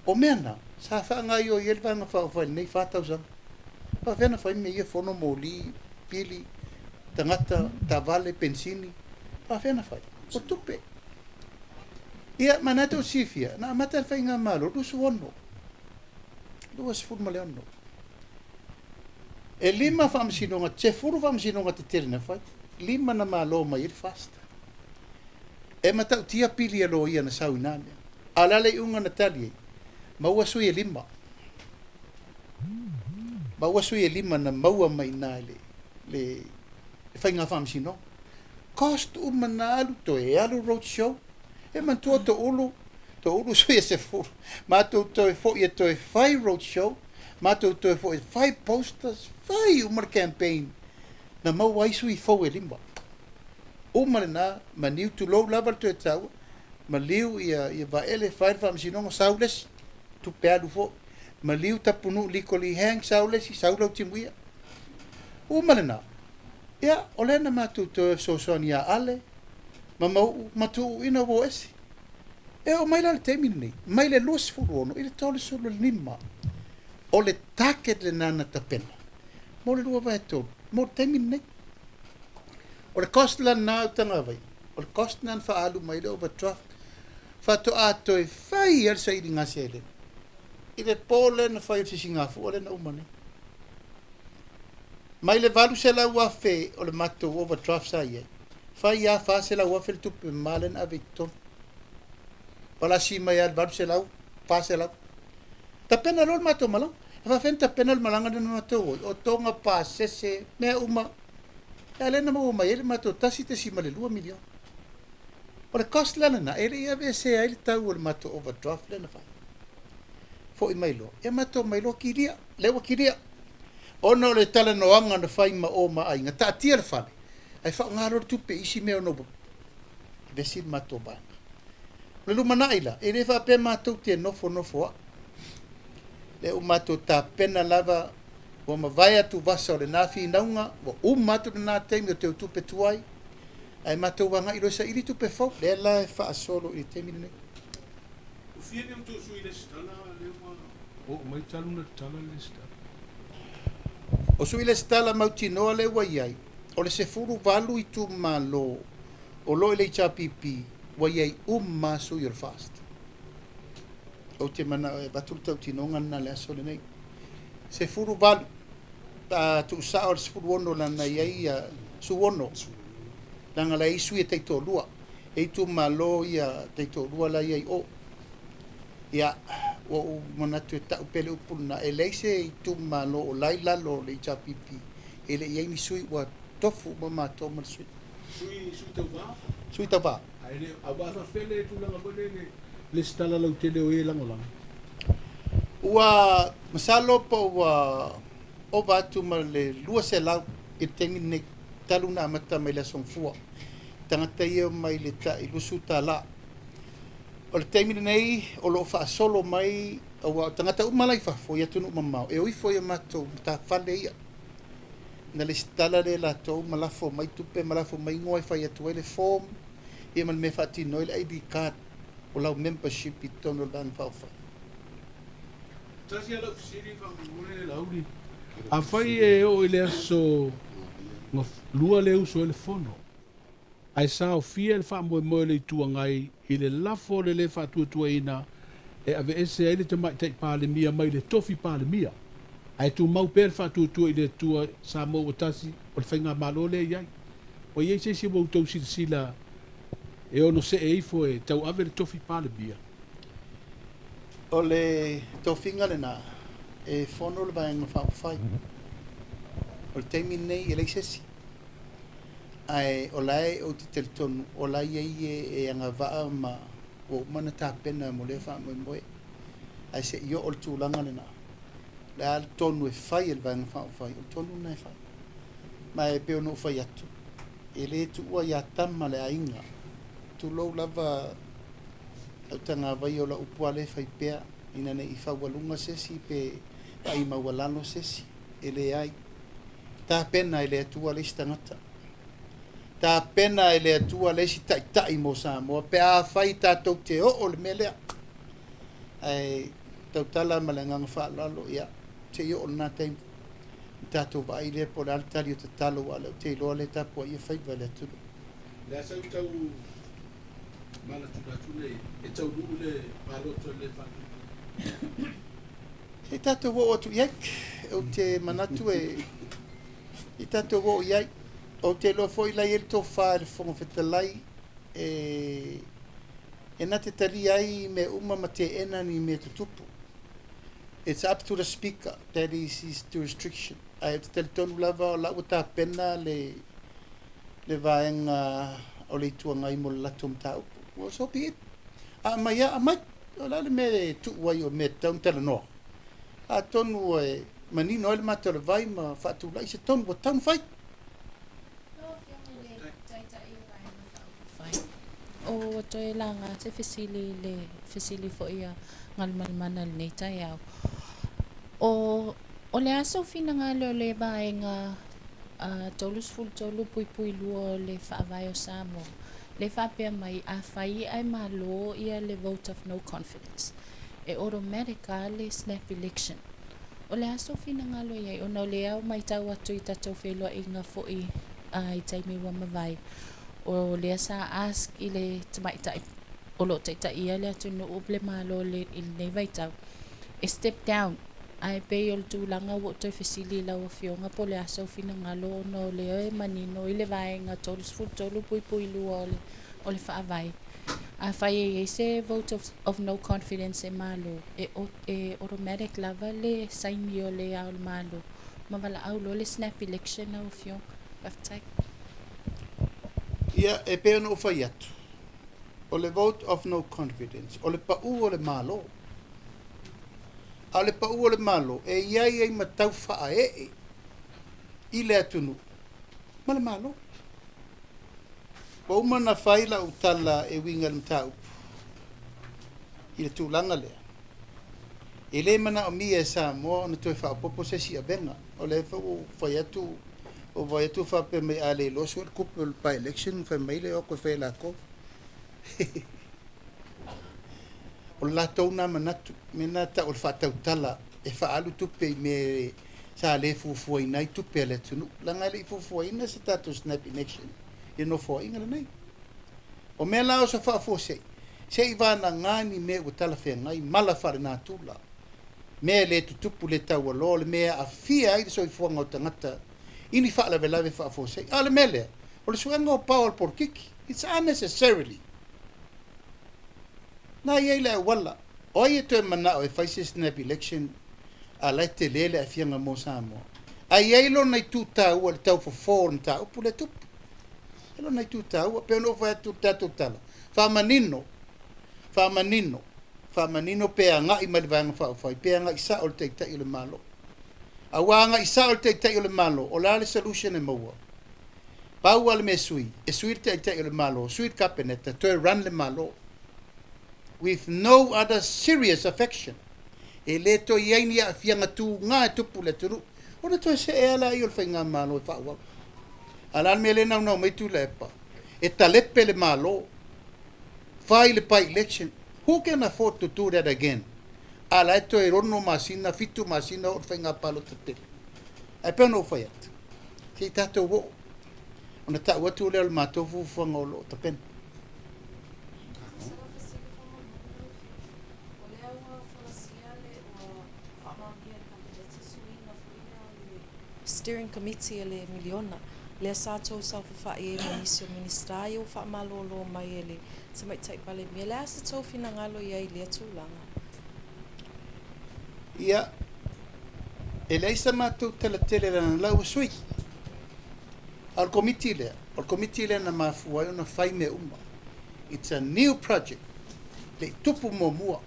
Speaker 1: O mea na, sa faagaoioi ai le Vaega Faaupufai i lenei 4 tausaga. Faafefea na fai mea ia, fono, moli, pili, tagata, taavale, penisini, faafefea na fai? O tupe. Ia, ma na tou silafia, na amata le faigamalo 26, 26. E 5 faamasinoga, 10 faamasinoga tetele na fai, 5 na malo mai ai le FAST. E matautia pili a loia na sau i na mea. A o le a le iuga na tali ai? Maua sui e 5. Maua sui e 5 na maua mai i ina i le faiga faamasinoga. Cost uma na alu, toe alu road show. E manatua Toulu, Toulu sui e 10. Matou toe foi e toe fai road show, matou toe foi e fai posters, fai uma le campaign. Na maua ai sui fou e 5. Uma lena, maniu tulou lava le toe taua, maliu ia Vaele fai le faamasinoga, sau le isi, tupe alu foi. Maliu Tapunuu Liko Lee Hang, sau le isi, sau Lautimuia. Uma lena, ia, o lea na matou toe fesoasoani ia Ale, ma Mauu, ma Tuuu ina ua o ese. E oo mai la le taimi lenei, mai le 26 i le 35, o le target lena na tapena, mo le 2/3, mo le taimi lenei. O le cost la lena Utagavai, o le cost lena na faaalu mai le overdraft, faatoa toe fai ai le sailiga seleni. I le po lea na fai o le sisigafua lea na uma nei. Mai le 800,000 o le matou overdraft sa i ai, fai lava 400,000 le tupe mama lea na ave i totonu. Palasi mai lava le 800, 400. Tapena loa le matou malaga. E faafefea ona tapena le malaga lea na matou oi, o toga pasese, mea uma. A lea na maua mai ai le matou 1.2 miliona. O le cost la lena, e le i aveesea ai le tau o le matou overdraft lea na fai. Foi mai loa, ia matou mai loa kilia, lea ua kilia. Ona o le talanoaga na fai ma o ma aiga, taatia le fale, ae faaaoga loa le tupe i isi mea ona ua vevesi le matou vaega. O le lumanai la, e le faapea matou te nofonofo ai. Lea ua matou tapena lava, ua mavae atu vasa o lena finauga, ua uma atu lena taimi o teutupe tuai. Ae matou agai loa e saili tupe fou, lea la e faasolo i le taimi lenei.
Speaker 4: Ua fia ni outou sui lesitala lea ua oo mai talu ona tatala le lesitala?
Speaker 1: O sui lesitala mautinoa lea ua i ai, o le 18 itumalo o lo o i le HRPP ua i ai uma lava sui o le FAST. Ou te manao e avatu le tautinoga lena i le aso lenei. 18 pe a tuusao le 16 leaga e i ai 16 leaga la e i ai sui e taitoalua. E i ai itumalo ia taitoalua la e i ai i o. Ia, ua ou manatu e tau pea le upu lena, e leai se itumalo o la e i lalo o le HRPP e le i i ai ni sui, ua tofu uma matou ma le sui.
Speaker 4: Sui, sui tauva?
Speaker 1: Sui tauva.
Speaker 4: Ae le, a ua faafefea le tulaga foi lea i le lesitala lautele o e lagolago?
Speaker 1: Ua masalo po ua ova atu ma le 200 i le taimi lenei, talu ona amata mai le Aso Gafua. Tagata ia e omai i le tai $20. O le taimi lenei o lo o faasolo mai, aua o tagata uma la i fafo i atunuu mamao e o ifo i a matou matafale ia. Na lesitala lea e latou ma lafo mai tupe ma lafo mai igoa e fai atu ai le form ia ma le mea e faatino ai le ID card o lau membership i totonu o le Vaega Faaupufai.
Speaker 4: Tasi lava lau fesili faamolemole Laauli. Afai e oo i le aso lua lea e usu ai le fono, ae saofia le faamoemoe o le Itu Agai i le lafo o le lē faatuatuaina e aveese ai le Tamaitai Palemia mai le tofi Palemia, ae tumau pea le faatuatua i le Atua Samoa ua tasi o le Faigamalo lea e i ai. Ua i ai se isi ua outou silasila e ono see ifo e tauave le tofi Palemia?
Speaker 1: O le tofiga lena e fono le Vaega Faaupufai. O le taimi lenei e leai se isi. Ae o la e ou te talitonu o la e i ai e agavaa ma ua uma ona tapena mo lea faamoemoe. Ae se i oo i le tulaga lena, o le a le tonu e fai e le Vaega Faaupufai, o le tonu lena e fai. Ma e pei ona ou fai atu, e le tuua ia Tama le aiga, tulou lava autagavaia o lau upu lava lea e fai pea, ina ne i faualuga se isi pe vaai maualalo se isi, e leai. Tapena e le Atua le isi tagata. Tapena e le Atua le isi taitai mo Samoa pe afai tatou te oo i le mea lea. Ae tautala ma le agaga faaaloalo, ia, se i oo i lena taimi ona tatou vaai lea po o le a le tali o tatalo, aua o lea ou te iloa o lea e tapuaia faiva e le atunuu.
Speaker 4: Le a sau tau manatunatu nei e taunuu le palota le faatuatua.
Speaker 1: Se i tatou oo atu i ai. Ou te manatu e i tatou oo i ai. Ou te iloa foi la e i ai le tofa i le Fofoga Fetalai e e na te talia ai mea uma ma teena ni mea tutupu. It's up to the Speaker, that is his jurisdiction. Ae ou te talitonu lava o la ua tapena le le vaega o le Itu Agai mo le latou mataupu. Well, so be it. A aumai lava, aumai. O le a le mea e tuu ai o mea e tatau ona talanoa? Atonu e manino ai le mata o le vai ma faatulai se tonu ua tatau ona fai.
Speaker 5: Lau Afioga i le Taitai o Vaega Faaupufai, ua toe laga se fesili i le fesili foi a Galumalemana i lenei taeao. O, o le a sou finagalo i le Vaega 33.2 o le Faavae o Samoa, lea e faapea mai, afai ae malo ia le vote of no confidence, e automatic lava le snap election. O le a sou finagalo i ai, ona o lea ua matau atu i tatou feiloaiga foi i taimi ua mavae, o lea sa ask i le tamaitai o lo o taitaia le atunuu le Malo i lenei vaitau, e step down. Ae pei o le tulaga ua ou toe fesili i lau Afioga po o le a sou finagalo ona o lea e manino i le Vaega 33.2 o le Faavae, afai e i ai se vote of no confidence e Malo, e e automatic lava le saini o le Ao o le Malo ma valaau loa le snap election lau Afioga. Faafetai.
Speaker 1: Ia, e pei ona ou fai atu, o le vote of no confidence, o le pau o le Malo. A o le pau o le Malo, e i ai ai ma tau faaee i le atunuu ma le Malo. Ua uma ona fai lau tala e uiga i le mataupu i le tulaga lea. E le manaomia e Samoa ona toe faaopoopo se isi avega. O lea foi ua ou fai atu, Ou vaai atu faapea mai a le iloa sue le tupe o le by-election fai mai le oko e fai e latou. O le latou na manatu, mea na tau o le faatautala e faaalu tupe i mea sa le fuafuaina ai tupe a le atunuu. Leaga e le i fuafuaina se tatou snap election i le nofoaiga lenei. O mea la o se faafuasei, se i vanaga ni mea ua talafeagai, mala faalenatura, mea e le tutupu le taualoa, o le mea e aafia ai le soifuaga o tagata i ni faalavelave faafuasei. A o le mea lea, o le suega o pao o le polokiki. It's unnecessarily. Na i ai le auala. O ai e toe manao e fai se snap election a la e tele le aafiaga mo Samoa. Ae i ai lona itu taua i le taufofo o le mataupu lea e tupu. E lona itu taua. Pei ona ou fai atu i le tatou tala, faamanino, faamanino, faamanino pe agai mai le Vaega Faaupufai, pe agai sao i le Taitai o le Malo. Aua a agai sao i le Taitai o le Malo, o le a le solution e maua? Pau lava le mea e sui, e sui le Taitai o le Malo, sui le Kapeneta, toe run le Malo. With no other serious affection. E le toe i ai ni aafiaga tuga e tupu i le atunuu, ona toe see lava lea o le faigamalo e faaauau. A o le a le mea lea e naunau mai Tuilaepa? E talepe le Malo, fai le by-election. Who can afford to do that again? A la e toe 6 masina, 7 masina oo le faiga palota tele. Ae pei ona ou fai atu, se i tatou oo, ona tau atu lea o le matou fuafuaga o lo o tapena.
Speaker 3: O fesili faamolemole lau Afioga, o lea ua folasia le ua faamaonia e le Kapeneta suiga foi lea o le Steering Committee a le miliona, lea sa tou saofafai ai ma nisi o Minisita ia ua faamalolo mai e le Tamaitai Palemia. Le a se tou finagalo i ai i lea tulaga?
Speaker 1: Ia, e leai sa matou tala tele leaga la ua sui. A o le komiti lea, o le komiti lea na mafua ai ona fai mea uma. It's a new project. Le i tupu muamua.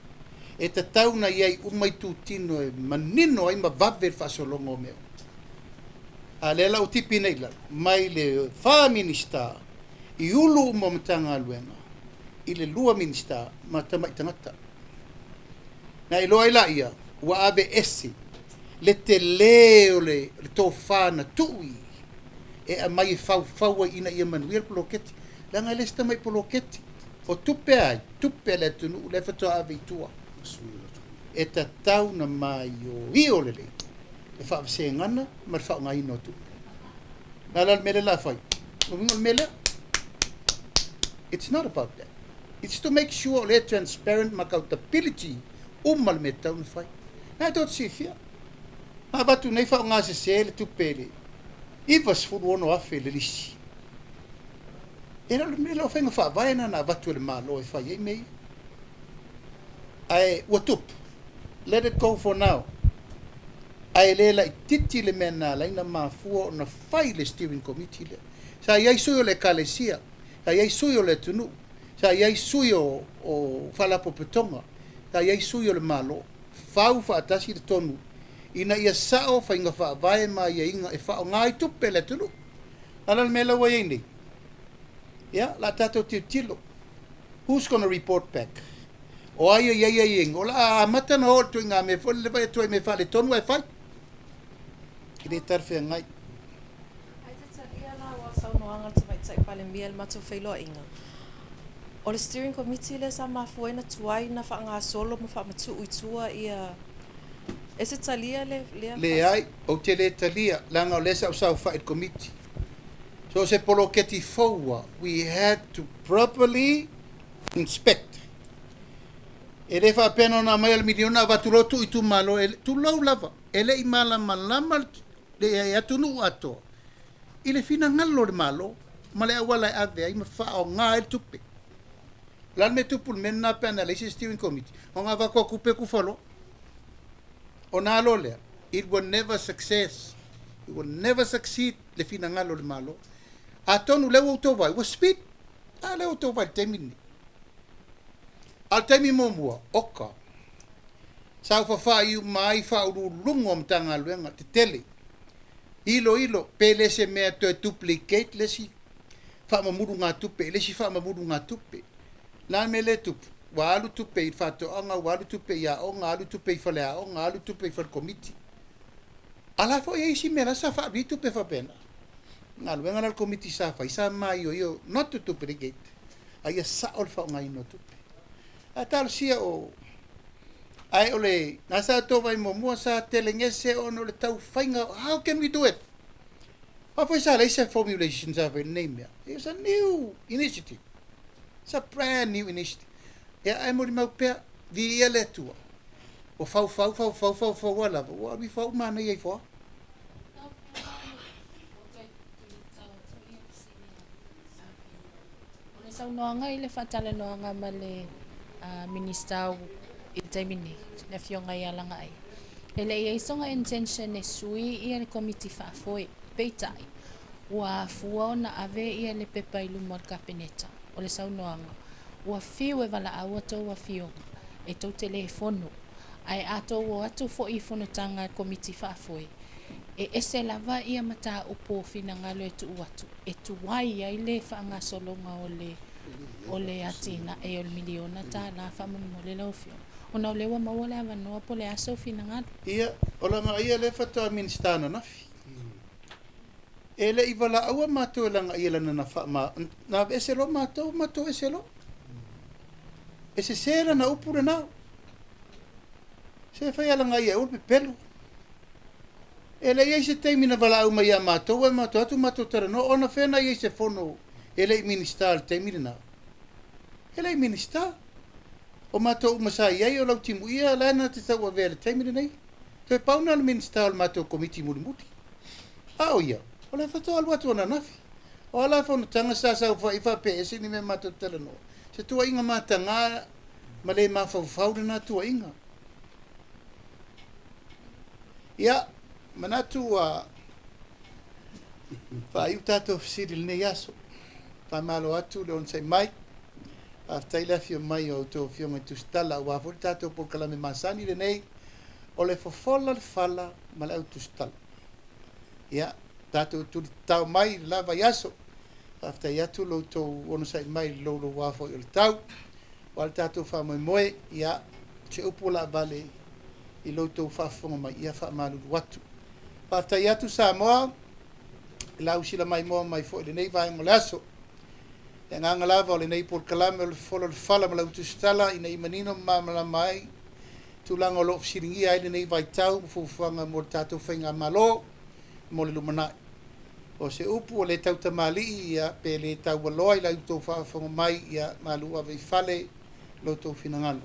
Speaker 1: E tatau ona i ai uma itutino e manino ai ma vave le faasologa o mea uma. A lea la ua tipi nei i lalo, mai le 4 Minisita i ulu uma o Matagaluega i le 2 Minisita ma tamai tagata. Na iloa ai laia ua aveese le tele o le tofa na tuu i e aumai e faufau ai ina ia manuia le poloketi. Leaga e le se tamai poloketi. O tupe ai, tupe a le atunuu lea faatoa ave i tua. E tatau na maioio lelei le faavasegana ma le faaaogaina o tupe. La la le mea lea o le a fai. O le uiga o le mea lea. It's not about that. It's to make sure o lea e transparent ma accountability uma le mea e tatau ona fai. Na e tou te silafia. Na avatu nei faaaoga sese le tupe i le $96,000 le lisi. E le o le mea o faiga faavae na na avatu e le Malo e fai ai mea ia. Ae ua tupu. Let it go for now. Ae le laitiiti le mea na ala ai ona mafua ona fai le steering committee lea. Sa i ai sui o le Ekalesia, sa i ai sui o le atunuu, sa i ai sui o faalapotopotoga, sa i ai sui o le Malo. Fau faatasi le tonu ina ia sao faiga faavae ma aiaiga e faaaoga ai tupe a le atunuu. A o le mea la ua i ai nei, ia, o le a tatou tilotilo. Who's gonna report back? O ai e i ai aiaiga? O le a amata ona o i le ituaiga mea foi lele, vaai atu ai i mea faaletonu ae fai. E le talafeagai.
Speaker 3: Ae te talia la ua saunoaga a le Tamaitai Palemia i le matou feiloaiga. O le Steering Committee lea sa mafua ai ona tuai ona faagasolo ma faamatuu i tua ia e se talia le lea
Speaker 1: Leai, ou te le talia, leaga o lea sa ou saofai i le Komiti. So o se poloketi fou lava, we had to properly inspect. E le faapea na ona aumai o le miliona avatu loa tuu i itumalo, e, tulou lava, e le i malamalama le atunuu atoa i le finagalo o le Malo ma le auala e ave ai ma faaaoga ai le tupe. O le a le mea e tupu i le mea lena pe ana leai se steering committee? Ona avatu lava tupe tufa loa. Ona a loa lea, it will never success. It will never succeed le finagalo o le Malo. Atonu o lea ua outou vaai, ua speed. A lea ua outou vaai i le taimi lenei. A o le taimi muamua, oka, saofafai uma ai faauluuluga o Matagaluega tetele, iloilo pe le se mea toe duplicate le isi faamamulugatupe i le isi faamamulugatupe. O le a le mea lea e tupu? Ua alu tupe i faatoaga, ua alu tupe i aoga, alu tupe i faleaoga, alu tupe i falekomiti. A la foi e i ai isi mea la sa faaalu ai tupe faapena. Galuega la a le Komiti sa fai, sa maioio not to duplicate, a ia sao le faaaogaina o tupe. Ae talosia o ae o le na sa outou vaai muamua sa telegese ona o le taufaiga, how can we do it? Aua foi sa leai se formulation sa fai i lenei mea. It was a new initiative. It's a brand new initiative. Ia ae molimau pea, viia le Atua. Ua faufau, faufau, faufau lava, ua alu ifo lava ua manaia ifo lava.
Speaker 5: Lau Afioga ua toe tuitau atu ia fesili a Afioga. O le saunoaga i le faatalanoaga ma le Minisita i le taimi nei, le Afioga ia Lagaai, e le i i ai sona intention e sui ia le Komiti Faafoe. Peitai, ua afua ona ave ia le pepa i luma o le Kapeneta, o le saunoaga, ua fiu e valaau a outou afioga e tou te le fono, ae a tou o atu foi i fonotaga a le Komiti Faafoe, e ese lava ia mataupu o finagalo e tuu atu e tuai ai le faagasologa o le o le atinae o le miliona tala faamolemole lau Afioga ona o lea ua maua le avanoa po o le a sou finagalo.
Speaker 1: Ia, o lagaia lea faatoa Minisita ananafi. E le i valaauina matou e lagaia lana na faama, na aveese loa matou, matou ese loa. E sese lana upu lena. Se fai a lagaia e aua le pepelo. E le i ai se taimi na valaau mai ia matou ae matou atu matou talanoa ona fea na i ai se fono e le i Minisita i le taimi lena. E le i Minisita. O matou uma sa i ai o Lautimuia la na te tauavea i le taimi lenei. Toe pau na o le Minisita o le matou Komiti mulimuli. A o ia, o lea faatoa alu atu ananafi. O a la fonotaga sa saofai faapea ese ni mea matou te talanoa. Se tuuaiga mataga ma le mafaufau lena tuuaiga. Ia, manatu ua faaiu tatou fesili i lenei aso. Faamalo atu le onosai mai. Faafetai le afio mai o a outou afioga i tusitala aua foi le tatou polokalame masani lenei o le fofola le fala ma le au tusitala. Ia, tatou tulitao mai i le la vaiaso. Faafetai atu lo outou onosai mai i le louloua foi o le tau. O a le tatou faamoemoe, ia, se upu o laavale i lo outou faafofoga mai, ia faamalulu atu. Faafetai atu Samoa, i lau silamaimoa mai foi i lenei vaega o le aso. Le agaga lava o lenei polokalame o le fofola o le fala ma lau tusitala ina ia manino ma malamalama ai tulaga o lo o fesiligia ai lenei vaitau ma fuafuaga mo le tatou faigamalo mo le lumanai. O se upu o le tautamalii ia pe le taualoa i la outou faafofoga mai ia malu ave i fale lo outou finagalo.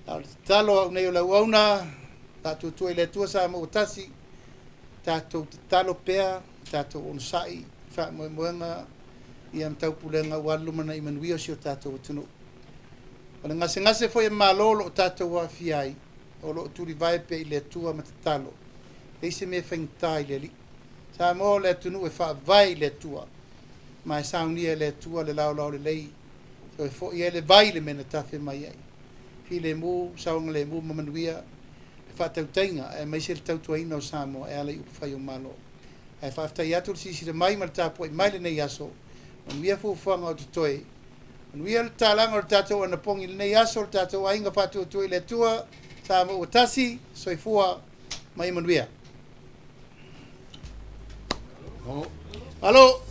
Speaker 1: A o le tatalo a au nei o le auauna, faatuatua i le Atua Samoa ua tasi, tatou tatalo pea, tatou onosai, faamoemoega ia ma taupulega aua le lumanai manuia o si o tatou atunuu. O le gasegase foi e malo o lo o tatou aafia ai, o lo o tulivae pea i le Atua ma tatalo, e leai se mea e faigata i le Alii. Samoa o le atunuu e faavae i le Atua, ma e saunia e le Atua le laolao lelei, toe foi ai le vai i le mea na tafe mai ai. Filemu, saogalemu ma manuia le faatautaiga aemaise le tautuaina o Samoa e ala i upufai o Malo. Ae faafetai atu le silasila mai ma le tapuai mai lenei aso. Manuia fuafuaga o totoe. Manuia le tatalaga o le tatou anapogi i lenei aso, le tatou aiga faatuatua i le Atua, Samoa ua tasi, soifua ma ia manuia. Malo.